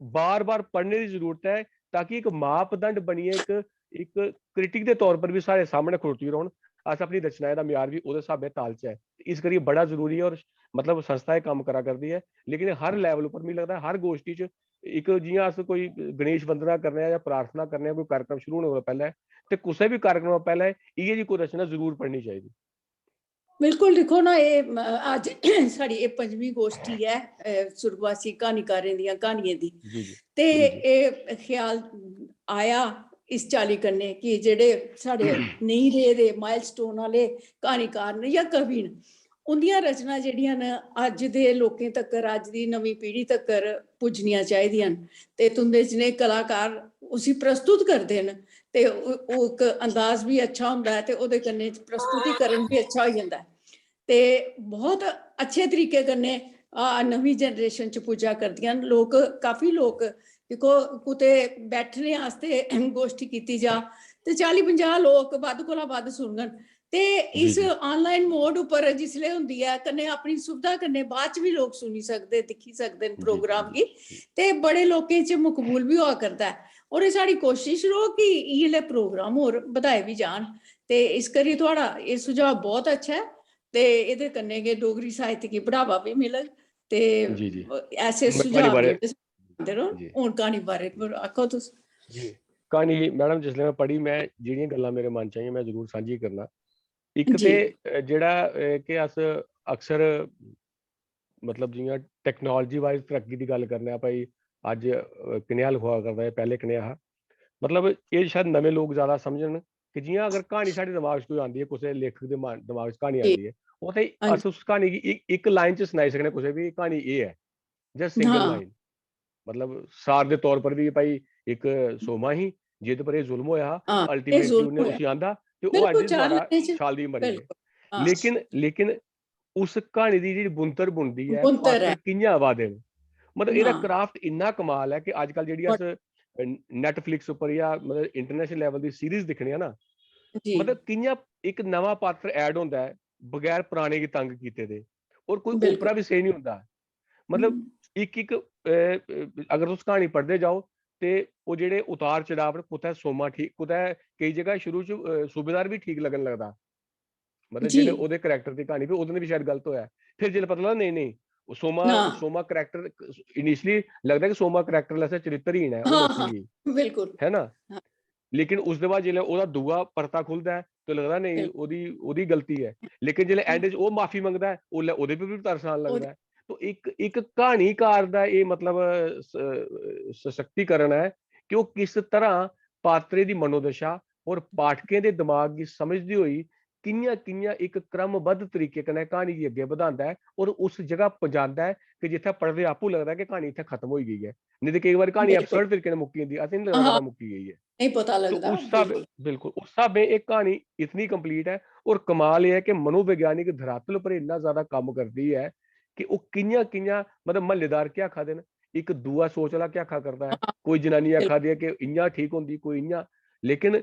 बार-बार पढ़ने दी जरूरत ऐ, ताकि इक मापदंड बनियै, इक, इक critic दे तौर पर बी साढ़े सामनै खड़ोती रौह्न। अस अपनी रचनाएं दा म्यार बी ओह्दे स्हाबै तालचै। इस करियै बड़ा जरूरी ऐ, और, मतलब, संस्था एह् कम्म करा करदी ऐ, लेकिन हर level उप्पर, मिगी लगदा, हर गोश्टी च इक, जि'यां अस कोई गणेश वंदना करने आं जां प्रार्थना करने आं, कोई कार्यक्रम शुरू होने कोला पैह्लें, ते कुसै बी कार्यक्रम कोला पैह्लें इ'यै जेही कोई रचना जरूर पढ़नी चाहिदी। बिल्कुल, दिक्खो ना, एह्, म, अज्ज साढ़ी एह् पंजमीं गोश्टी ऐ, अ, सुर्गवासी क्हानीकारें दियां क्हानियें दी। जी, जी। ते जी, जी। एह् ख्याल आया इस चाल्ली कन्नै कि जेह्ड़े साढ़े नेईं रेह् दे माइलस्टोन आह्ले क्हानीकार न जां कवि न, उं'दियां रचनां जेह्ड़ियां न, अज्ज दे लोकें तक्कर, अज्ज दी नमीं पीढ़ी तक्कर पुज्जनियां चाहिदियां न। ते तुं'दे जनेह् कलाकार उसी प्रस्तुत करदे न, ते ओह्, ओह् इक अंदाज बी अच्छा होंदा ऐ ते ओह्दे कन्नै प्रस्तुतिकरण बी अच्छा होई जंदा ऐ। ते बहुत अच्छे तरीके कन्नै, आ, नमीं generation च पुज्जा करदियां न। लोक, काफी लोक, दिक्खो, कुतै बैठने आस्तै गोश्ठी कीती जा ते चाली पंजाह् लोक बद्ध कोला बद्ध सुनङन। ते जी, इस जी। online mode उप्पर जिसलै होंदी ऐ, कन्नै अपनी सुविधा कन्नै बाद च बी लोक सुनी सकदे, दिक्खी सकदे न जी, program जी, गी। जी। ते बड़े लोकें च मकबूल बी होआ करदा ऐ। और एह् साढ़ी कोशिश रौह्ग कि इ'यै लेह् program होर बधाए बी जान। ते इस करी थुआढ़ा एह् सुझाव बहुत अच्छा ऐ। ते एह्दे कन्नै गै डोगरी साहित्य गी बढ़ावा बी मिलग। ते जी, जी। ऐसे मैं क्हानी सुझाव बारे जेह्ड़े आंदे रौह्न। जी। हून क्हानी बारे पर आखो तुस। जी। क्हानी, मैडम, जिसलै मैं पढ़ी, मैं जेह्ड़ियां गल्लां मेरे मन च आइयां, मैं जरूर सांझी करना। इक जी। ते, अ, जेह्ड़ा, अ, कि अस अक्सर, मतलब, जि'यां technology wise तरक्की दी गल्ल करने आं भाई, अज्ज, अ, कनेहा लखोआ करदा ऐ, पैह्ले कनेहा हा। मतलब, एह् शायद नमें लोक ज्यादा समझन कि जि'यां अगर क्हानी साढ़े दमाग च कोई आंदी ऐ, कुसै लेखक दे मा-, दमाग च क्हानी जी। आंदी ऐ, ओह् ते हां जी। अस उस क्हानी गी इक, इक line च सनाई सकने कुसै बी, क्हानी एह् ऐ, just single हां। line। मतलब, सार दे तौर पर बी भाई इक सोमा ही, जेह्दे पर एह् जुल्म होया हा, हां, एह् ultimately जुल्म उन्नै होया। उसी आंदा ते ओह् बिल्कुल, अज्ज चार दोबारा महीने च, छालदी मरी गेई। बिल्कुल, हां। लेकिन, लेकिन उस क्हानी दी जेह्ड़ी बुनतर बुनदी ऐ, बुनतर ऐ। पात्र कि'यां आवा दे न, मतलब, एह्दा हां। craft इन्ना कमाल ऐ कि अजकल जेह्ड़ी अस, अ, Netflix उप्पर जां, मतलब, international level दी series दिक्खने आं ना, जी। मतलब, कि'यां इक नमां पात्र add होंदा ऐ बगैर पराने गी तंग कीते दे, और कोई बिल्कुल। ओपरा बी सेही निं होंदा। मतलब, हम्म। इक, इक, अ, अ, अगर तुस क्हानी पढ़दे जाओ ते ओह् जेह्ड़े उतार चढ़ाव न, कुतै सोमा ठीक, कुतै केई जगह शुरू च, अ, सूबेदार बी ठीक लग्गन लगदा। मतलब, जी। जेह्ड़े ओह्दे character दी क्हानी, फ्ही ओह्दे नै बी शायद गलत होया ऐ। फिर जिसलै पता लगदा, नेईं, नेईं, ओह् सोमा, हां। सोमा कैरेक्टर इनिशियली लगदा कि सोमा कैरेक्टर ऐसा चरित्रहीन ऐ, ओह् हां, नस्सी हां, गेई, बिल्कुल। है ना? हां। लेकिन उसदे बाद जिसलै ओह्दा दूआ परता खु'लदा ऐ, ते लगदा, नेईं, बिल्कुल। ओह्दी, ओह्दी गलती ऐ। लेकिन जिसलै हां। एंड च ओह् माफी मंगदा ऐ, उसलै ओह्दे पर बी तरस आन ओह्दे लगदा ऐ। तो इक, इक क्हानीकार दा एह्, मतलब, स-, सशक्तिकरण ऐ कि ओह् किस तरह पात्रें दी मनोदशा और पाठकें दे दिमाग गी समझदे होई कि'यां, कि'यां इक क्रमबद्ध तरीके कन्नै क्हानी गी अग्गें बधांदा ऐ और उस जगह पजांदा ऐ कि जित्थै पढ़दे आपूं लगदा ऐ कि क्हानी इत्थै खत्म होई गेई ऐ। नेईं ते केईं बारी क्हानी बिल्कुल। एब्सर्ड तरीके कन्नै मुक्की जंदी, असें निं लगदा हां, कदूं मुक्की गेई ऐ। नेईं पता तो लगदा, उस स्हाबै, बिल्कुल। बिल्कुल, उस स्हाबै एह् क्हानी इतनी कंप्लीट ऐ। और कमाल एह् ऐ कि मनोवैज्ञानिक धरातल पर इन्ना ज्यादा कम्म करदी ऐ कि ओह् कि'यां, कि'यां, मतलब, म्हल्लेदार केह् आखा दे न, इक दूआ सोच आह्ला केह् आखा करदा ऐ, हां, कोई जनानी बिल्कुल। आखा दी ऐ कि इ'यां ठीक होंदी, कोई इ'यां। लेकिन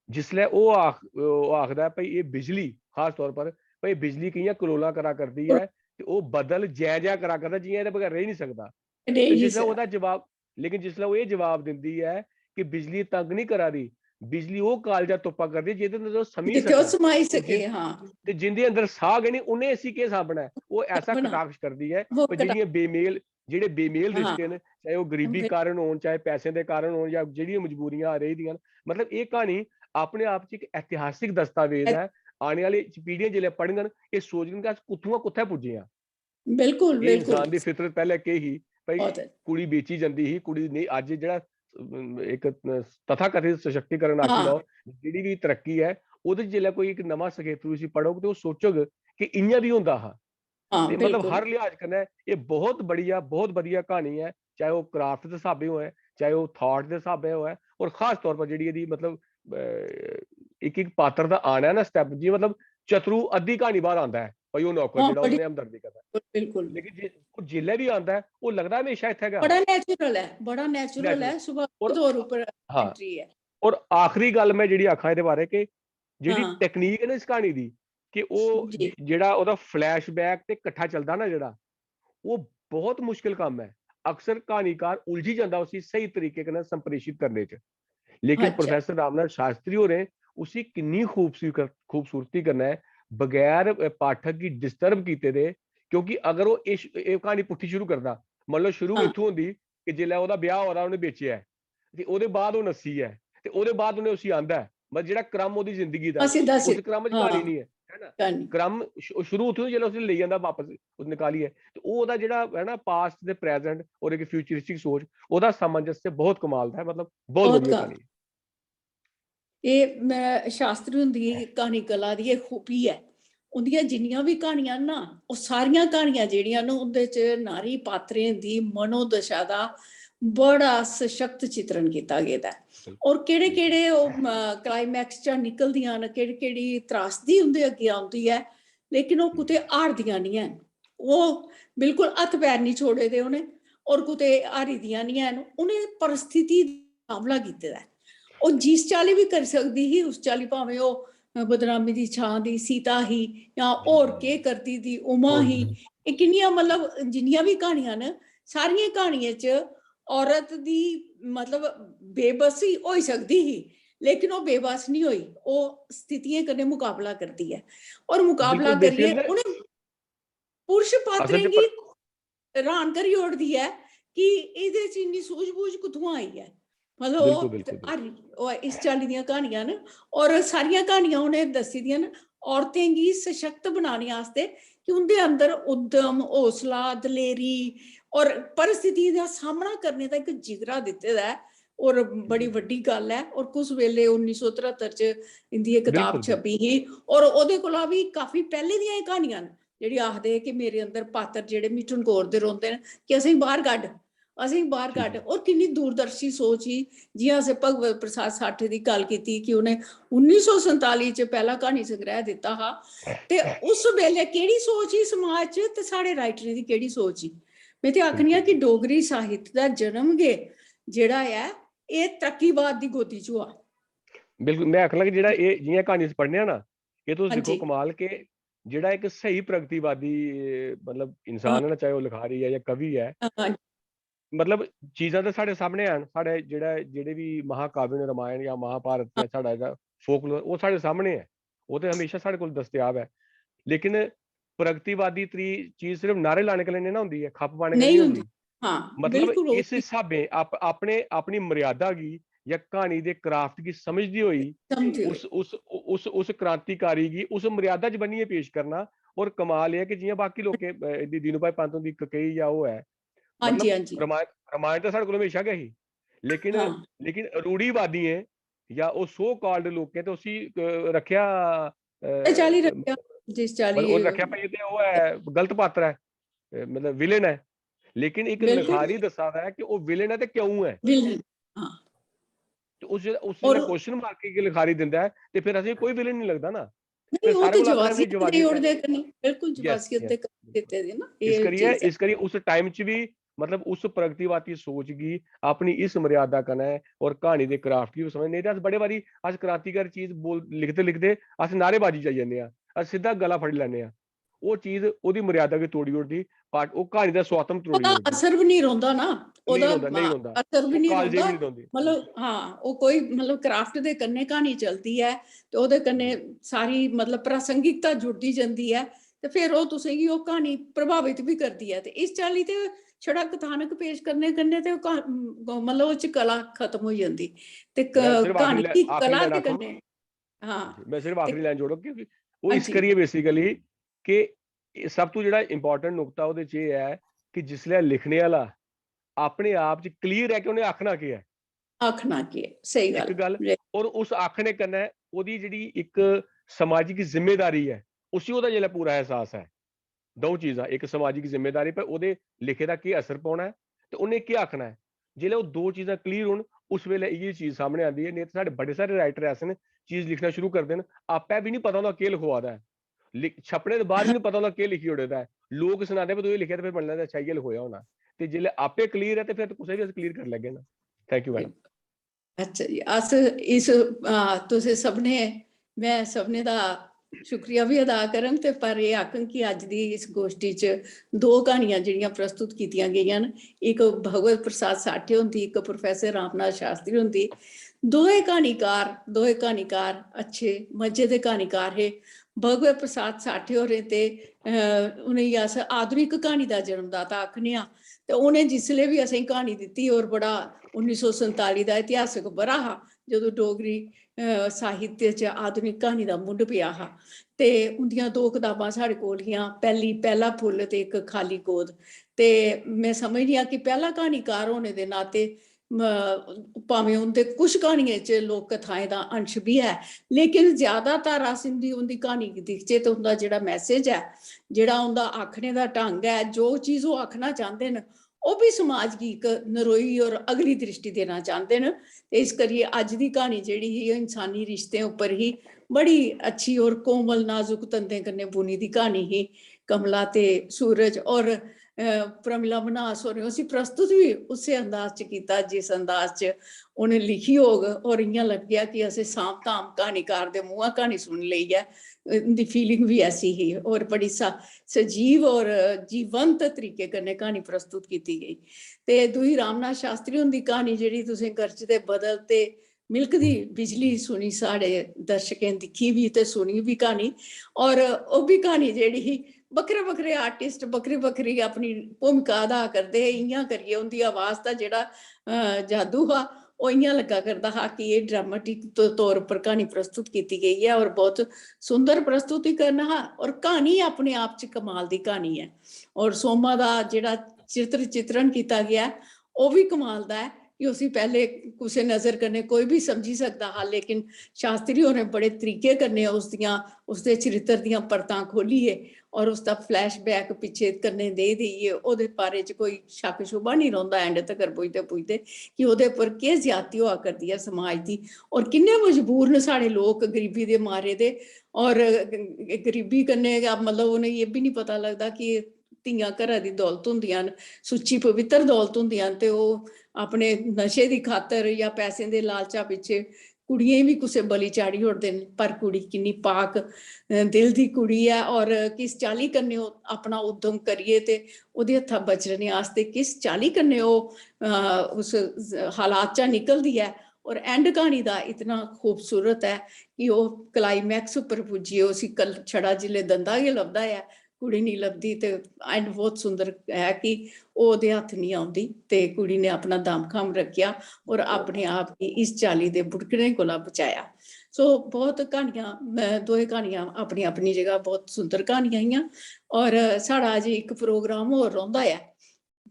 जिसलै ओह् आख-, ओह् आखदा ऐ, "भाई, एह् बिजली, खास तौर पर, भाई, बिजली कि'यां कलोलां करा करदी ऐ, ते ओह् बदल जै जै करा करदा, जि'यां एह्दे बगैर रेही निं सकदा।" नेईं ते जी जिसलै सर। ओह्दा जवाब, लेकिन जिसलै ओह् एह् जवाब दिंदी ऐ कि बिजली तंग निं करा दी, बिजली ओह् कालजा तुप्पा करदी ऐ, जेह्दे अंदर ओह् समी जित्थै ओह् सकै। समाई ते सके, जिन-, हां। ते जिंदे अंदर साह् गै निं, उ'नें इसी केह् साह्बना ऐ? ओह् ऐसा साह्बना। कटाक्ष करदी ऐ, वो पर कटा- जेह्ड़ियां बेमेल, जेह्ड़े बेमेल हां। रिश्ते न, चाहे ओह् गरीबी बिल्कुल। कारण होन, चाहे पैसें दे कारण होन, जां जेह्ड़ियां मजबूरियां रेही दियां न, मतलब, एह् क्हानी अपने आप च इक ऐतिहासिक दस्तावेज ऐ। आने आह्ली पीढ़ियां जिसलै पढ़ङन, एह् सोचङन कि अस कुत्थुआं कुत्थै पुज्जे आं। बिल्कुल, एह् बिल्कुल। इंसान दी फितरत पैह्लें केह् ही, भाई, बहुत है। कुड़ी बेची जंदी ही, कुड़ी नेईं, अज्ज जेह्ड़ा, अम, इक तथाकथित सशक्तिकरण आखी हां। लैओ, जेह्ड़ी बी तरक्की ऐ, ओह्दे च जिसलै कोई इक नमां सखेतरू इसी पढ़ोग ते ओह् सोचग कि इ'यां बी होंदा हा। हां, ते मतलब बिल्कुल। हर लिहाज कन्नै एह् बहुत बढ़िया, बहुत बढ़िया क्हानी ऐ, चाहे ओह् क्राफ्ट दे स्हाबै होऐ, चाहे ओह् थॉट दे स्हाबै होऐ, और खास तौर पर जेह्ड़ी एह्दी, मतलब, अ, इक, इक पात्र दा आना ऐ ना, स्टैप, जि'यां, मतलब, चतरू अद्धी क्हानी बाहर आंदा ऐ, भाई, ओह् नौकर हां, जेह्ड़ा, बड़ी ओह्दे हमदर्दी करदा ऐ। बिल्कुल। लेकिन जे-, ओह् जिसलै बी आंदा ऐ, ओह् लगदा म्हेशा इत्थै गै हा। बड़ा नेचुरल ऐ, बड़ा नेचुरल नेचुरल। ऐ, सुभावक और तौर उप्पर हां। एंट्री ऐ। और आखिरी गल्ल में जेह्ड़ी आखां एह्दे बारे, कि जेह्ड़ी हां। टेक्निक ऐ ना इस क्हानी दी, कि ओह् जी। ज-, जेह्ड़ा ओह्दा फ्लैशबैक ते कट्ठा चलदा ना जेह्ड़ा, ओह् बहुत मुश्किल कम्म ऐ। अक्सर क्हानीकार उलझी जंदा उसी स्हेई तरीके कन्नै संप्रेषित करने च। लेकिन अच्छा। प्रोफेसर रामनाथ शास्त्री होरें उसी किन्नी खूबसूरत, खूबसूरती कन्नै, बगैर, अ, पाठक गी डिस्टर्ब कीते दे, क्योंकि अगर ओह् एह् श-, एह् क्हानी पुट्ठी शुरू करदा, मतलब, शुरू हां। इत्थूं होंदी कि जिसलै ओह्दा ब्याह् होआ दा, उ'नें बेचेआ ऐ, ते ओह्दे बाद ओह् नस्सी ऐ, ते ओह्दे बाद उ'नें उसी आंदा ऐ, मतलब, जेह्ड़ा क्रम ओह्दी जिंदगी दा हां, ऐ, सिद्धा उस सिद्धा, क्रम च हां। क्हानी निं ऐ, है ना? क्हानी। क्रम शु-, शुरू उत्थूं, जिसलै उसी लेई जंदा बापस, ओह् निकालियै, ते ओह् ओह्दा जेह्ड़ा है ना, पास्ट ते प्रेजेंट और इक फ्यूचरिस्टिक सोच, ओह्दा सामंजस्य बहुत कमाल दा ऐ, मतलब, बहुत बहुत बढ़िया का-, क्हानी ऐ। एह् में शास्त्री हुंदी क्हानी कला दी एह् खूबी ऐ। उंदियां जिन्नियां बी क्हानियां न ना, ओह् सारियां क्हानियां जेह्ड़ियां न, उंदे च नारी पात्रें दी मनोदशा दा बड़ा सशक्त चित्रण कीता गेदा ऐ। बिल्कुल। और केह्ड़े-केह्ड़े ओह्, म, क्लाइमैक्स चा निकलदियां न, केह्ड़ी-केह्ड़ी त्रासदी उंदे अग्गें औंदी ऐ, लेकिन ओह् कुतै हारदियां निं हैन। ओह् बिल्कुल हत्थ पैर निं छोड़े दे उ'नें, और कुतै हारी दियां निं हैन। उ'नें परिस्थिति दा मकाबला कीते दा ऐ। ओह् जिस चाल्ली बी करी सकदी ही, उस चाल्ली, भामें ओह् बदनामी दी छां दी सीता ही, जां होर केह् करदी दी उमा ही, एह् किन्नियां, मतलब, जिन्नियां बी क्हानियां न, सारियें क्हानियें च औरत दी, मतलब, बेबसी होई सकदी ही, लेकिन ओह् बेबस निं होई, ओह् स्थितियें कन्नै मकाबला करदी ऐ। और मकाबला बिल्कुल, बेसिस करियै ने उ'नें पुरश असल पात्रें च गी प- हैरान करी ओड़दी ऐ कि एह्दे च इन्नी सूझबूझ कुत्थुआं आई ऐ। मतलब, बिल्कुल, ओह् बिल्कुल, बिल्कुल। हर, ओह् इस चाल्ली दियां क्हानियां न, और सारियां क्हानियां उ'नें दस्सी दियां न औरतें गी सशक्त बनाने आस्तै, कि उं'दे अंदर उद्यम, हौसला, दलेरी और परिस्थितियें दा सामना करने दा इक जिगरा दित्ते दा ऐ। और बड़ी जी। बड्डी गल्ल ऐ। और कुस बेल्ले उन्नी सौ तरहत्तर च इं'दी एह् कताब बिल्कुल, बिल्कुल। छपी ही, और ओह्दे कोला बी काफी पैह्ले दियां एह् क्हानियां न, जेह्ड़ी आखदे कि मेरे अंदर पात्तर जेह्ड़े मी टंकोरदे रौंह्दे न कि असेंगी बाह्र कड्ढ, असेंगी बाह्र जी, कड्ढ। जी। और किन्नी दूरदर्शी सोच ही, जि'यां असें भगवत प्रसाद साठे दी गल्ल कीती कि उ'नें उन्नी सौ संताली च पैह्ला क्हानी संग्रैह दित्ता हा, ते उस बेल्लै केह्ड़ी सोच ही समाज च ते साढ़े राइटरें दी केह्ड़ी सोच ही। में ते आखनी आं कि बिल्कुल। डोगरी साहित्य दा जन्म गै जेह्ड़ा ऐ, एह् तरक्कीवाद दी गोदी च होआ। बिल्कुल, में आखना कि जेह्ड़ा एह् जि'यां क्हानी अस पढ़ने आं ना, एह् तुस दिक्खो, हां जी। कमाल के जेह्ड़ा इक स्हेई प्रगतिवादी, मतलब, हां। इंसान ऐ ना, चाहे ओह् लखारी ऐ जां कवि ऐ, हां। मतलब, चीजां ते साढ़े सामने हैन, साढ़े जेह्ड़ा, जेह्ड़े बी महाकाव्य न, रामायण जां महाभारत जां साढ़ा जेह्ड़ा folklore, ओह् साढ़े सामने ऐ, ओह् ते म्हेशा साढ़े कोल दस्तयाब ऐ। लेकिन प्रगतिवादी त्री चीज सिर्फ नारे लाने कन्नै नेईं ना होंदी ऐ, खप्प पाने कन्नै नेईं होंदी। हां, मतलब बिल्कुल। इस स्हाबें अपने अपनी मर्यादा गी जां क्हानी दे क्राफ्ट गी समझदे होई उस उस उस उस क्रांतिकारी गी उस मर्यादा च बन्नियै पेश करना। और कमाल एह् ऐ कि जियां बाकी लोकें दीनू भाई पंत हुंदी ककेई जां ओह् ऐ, रमायण, रमायण ते साढ़े कोल म्हेशां गै ही, लेकिन लेकिन रूढ़ीवादियें जां ओह् so called लोकें ते उसी रक्खेआ, चाल्ली रक्खेआ, जिस चाल्ली रक्खेआ भाई, ते ओह् ऐ, गलत पात्र ऐ, मतलब विलेन ऐ। लेकिन इक लिखारी दस्सा दा ऐ कि ओह् विलेन ऐ ते क्यों ऐ। विलेन, हां। ते उस उस क्वेश्चन मार्क गी लिखारी दिंदा ऐ, ते फिर असेंगी कोई विलेन नहीं लगदा ना। नहीं, ओह् ते जवासी देई ओड़दे कन्नै, बिल्कुल जवासियत दे दित्ते दे ना। इस करियै इस करियै उस टाइम च भी, मतलब उस प्रगतिवादी सोच गी अपनी इस मर्यादा कन्नै और क्हानी दे क्राफ्ट गी समझ, नेईं ते अस बड़े बारी अस क्रांतिकारी चीज बोल लिखदे लिखदे अस नारेबाजी जाई जन्ने आं, अस सिद्धा गला फड़ी लैन्ने आं। ओह् चीज ओह्दी मर्यादा गी तोड़ी ओड़दी, पाठ ओह् क्हानी दा स्वात्म त्रोड़ी ओड़दी। असर बी नहीं रौंह्दा ना, ओह्दा असर बी नहीं रौंह्दा। मतलब हां, ओह् कोई मतलब क्राफ्ट दे कन्नै क्हानी चलदी ऐ ते ओह्दे कन्नै सारी मतलब प्रासंगिकता जुड़दी जंदी ऐ, ते फिर ओह् तुसेंगी ओह् क्हानी प्रभावित बी करदी ऐ। ते इस चाल्ली ते छड़ा कथानक पेश करने कन्नै ते मतलब ओह् च कला खत्म होई जंदी। ते क्हानी दी कला दे कन्नै, हां, मैं सिर्फ आखिरी लाइन जोड़ो कि ओह् इस करियै basically कि सब तू जेह्ड़ा इंपॉर्टेंट नुक्ता ओह्दे च एह् ऐ कि जिसलै लिखने आह्ला अपने आप च क्लियर ऐ कि उ'नें आखना केह् ऐ। आखना केह् ऐ, स्हेई गल्ल। और उस आखने कन्नै ओह्दी जेह्ड़ी इक समाजिक जिम्मेदारी ऐ, उसी ओह्दा जेल्लै पूरा एहसास ऐ, द'ऊं चीजां, इक समाजिक जिम्मेदारी पर ओह्दे लिखे दा केह् असर पौना ऐ ते उ'नें केह् आखना ऐ। जेल्लै ओह् दो चीजां क्लियर होन, उस बेल्लै इ'यै चीज सामनै आंदी ऐ। नेईं ते साढ़े बड़े सारे राइटर ऐसे न, चीज लिखना शुरू करदे न, आपै बी निं पता होंदा केह् लखोआ दा ऐ, छपने दे बाद बी निं पता होंदा केह् लिखी ओड़े दा ऐ। लोक सनांदे, "भाई, तूं एह् लिखेआ ते फिर बने दा अच्छा इ'यै लखोआ होना।" ते जेल्लै आपै क्लियर ऐ ते फिर कुसै बी अस क्लियर करी लैगे ना। Thank you, madam. अच्छा जी, अस इस तुसें सभनें, मैं सभनें दा शुक्रिया बी अदा करङ ते पर एह् आखङ कि अज्ज दी इस गोश्ठी च दो क्हानियां जेह्ड़ियां प्रस्तुत कीतियां गेइयां न, इक भगवत प्रसाद साठे हुंदी, इक प्रोफेसर रामनाथ शास्त्री हुंदी। दोए क्हानीकार, दोए क्हानीकार अच्छे मजे दे क्हानीकार हे। भगवत प्रसाद साठे होरें ते उ'नेंगी अस आधुनिक क्हानी दा जन्मदाता आखने आं। ते उ'नें जिसलै बी असेंगी क्हानी दित्ती, और बड़ा उन्नी सौ संताली दा इतिहासक ब'रा हा जदूं डोगरी साहित्य च आधुनिक क्हानी दा मुंढ पेआ हा। ते उंदियां दो कताबां साढ़े कोल हियां, पैह्ली पैह्ला फुल्ल ते इक खाल्ली गोद। ते में समझनी आं कि पैह्ला क्हानीकार होने दे नाते भामें उं'दे कुछ क्हानियें च लोक कथाएं दा अंश बी ऐ, लेकिन ज्यादातर अस इं'दी उं'दी क्हानी गी दिखचै ते उं'दा जेह्ड़ा मैसेज ऐ, जेह्ड़ा उं'दा आखने दा ढंग ऐ, जो चीज ओह् आखना चांह्दे न, ओह् बी समाज गी इक नरोई और अगली द्रिश्टी देना चांह्दे न। ते इस करियै अज्ज दी क्हानी जेह्ड़ी ही, ओह् इंसानी रिश्तें उप्पर ही। बड़ी अच्छी और कोमल नाजुक तंदें कन्नै बुनी दी क्हानी ही कमला ते सूरज। और प्रमिला मन्हास होरें उसी प्रस्तुत बी उस्सै अंदाज च कीता जिस अंदाज च उ'नें लिखी होग। और इ'यां लग्गेआ कि असें साम धाम क्हानीकार दे मुंहा क्हानी सुनी लेई ऐ। उं'दी फीलिंग बी ऐसी ही और बड़ी सा सजीव और जीवंत तरीके कन्नै क्हानी प्रस्तुत कीती गेई। ते दूई रामनाथ शास्त्री हुंदी क्हानी जेह्ड़ी तुसें गरजदे बदल ते मिल्कदी बिजली सुनी, साढ़े दर्शकें दिक्खी बी ते सुनी बी क्हानी। और ओह् बी क्हानी जेह्ड़ी ही, बक्खरे बक्खरे आर्टिस्ट बक्खरी बक्खरी अपनी भूमिका अदा करदे हे। इ'यां करियै उं'दी आवाज दा जेह्ड़ा जादू हा, ओह् इ'यां लग्गा करदा हा कि एह् ड्रामेटिक तौर उप्पर क्हानी प्रस्तुत कीती गेई ऐ। और बहुत सुंदर प्रस्तुतिकरण हा। और क्हानी अपने आप च कमाल दी क्हानी ऐ। और सोमा दा जेह्ड़ा चित्र चित्रण कीता गेआ, ओह् बी कमाल दा ऐ कि उसी पैह्ले कुसै नजर कन्नै कोई बी समझी सकदा हा, लेकिन शास्त्री होरें बड़े तरीके कन्नै उसदियां, उसदे चरित्र दियां परतां खोह्लियै और उसदा flashback पिच्छे कन्नै देई देइयै ओह्दे बारे च कोई शक्क शुबा निं रौंह्दा end तगर पुजदे पुजदे कि ओह्दे पर केह् ज्यादती होआ करदी ऐ समाज दी और किन्ने मजबूर न साढ़े लोक गरीबी दे मारे दे। और गरीबी कन्नै गै मतलब उ'नेंगी एह् बी निं पता लगदा कि धियां घरा दी दौलत होंदियां न, सुच्ची पवित्र दौलत होंदियां न, ते ओह् अपने नशे दी खातर जां पैसें दे लालचा पिच्छे कुड़ियें गी बी कुसै बलि चाढ़ी ओड़दे न। पर कुड़ी किन्नी पाक दिल दी कुड़ी ऐ और किस चाल्ली कन्नै ओह् अपना उद्यम करियै ते ओह्दे हत्था बचने आस्तै किस चाल्ली कन्नै ओह् उस हालात चा निकलदी ऐ। और end क्हानी दा इतना खूबसूरत ऐ कि ओह् climax उप्पर पुज्जियै उसी छड़ा जिसलै दंदा गै लभदा ऐ, कुड़ी नहीं लभदी। ते एंड बहुत सुंदर है कि ओह् ओह्दे हत्थ नहीं औंदी ते कुड़ी ने अपना दमखम रखेआ और अपने आप गी इस चाल्ली दे बुड़कने कोला बचाया। सो बहुत क्हानियां, दोए क्हानियां अपनी अपनी जगह बहुत सुंदर क्हानियां हियां। और साढ़ा अजें इक प्रोग्राम होर रौंह्दा ऐ,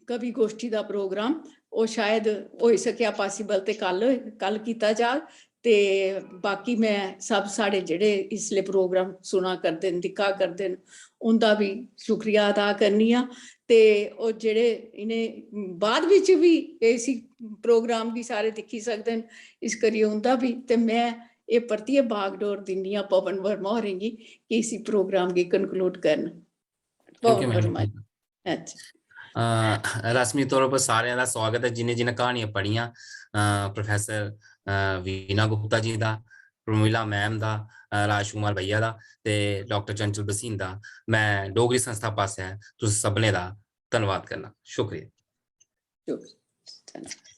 कवि गोश्ठी दा प्रोग्राम, ओह् शायद होई सकेआ पॉसिबल ते कल, कल कीता जाग। ते बाकी में सब साढ़े जेह्ड़े इसलै प्रोग्राम सुना करदे न, दिक्खा करदे न, उं'दा बी शुक्रिया अदा करनी आं। ते ओह् जेह्ड़े इ'नें बाद बिच बी इसी प्रोग्राम गी सारे दिक्खी सकदे न, इस करियै उं'दा बी। ते में एह् परतियै बागडोर दिन्नी आं पवन वर्मा होरें गी कि इसी प्रोग्राम गी कंक्लूड करन। Thank you, Pawan ma'am. Verma जी। अच्छा। अ, रस्मी तौर पर सारें दा स्वागत ऐ, जि'नें जि'नें क्हानियां पढ़ियां, अ, प्रोफेसर, अ, वीणा गुप्ता जी दा, प्रमिला मैम दा, अ, राजकुमार भैया दा ते डॉक्टर चंचल भसीन दा। में डोगरी संस्था पासेआ तुस सभनें दा धन्नवाद करना। शुक्रिया। शुक्रिया।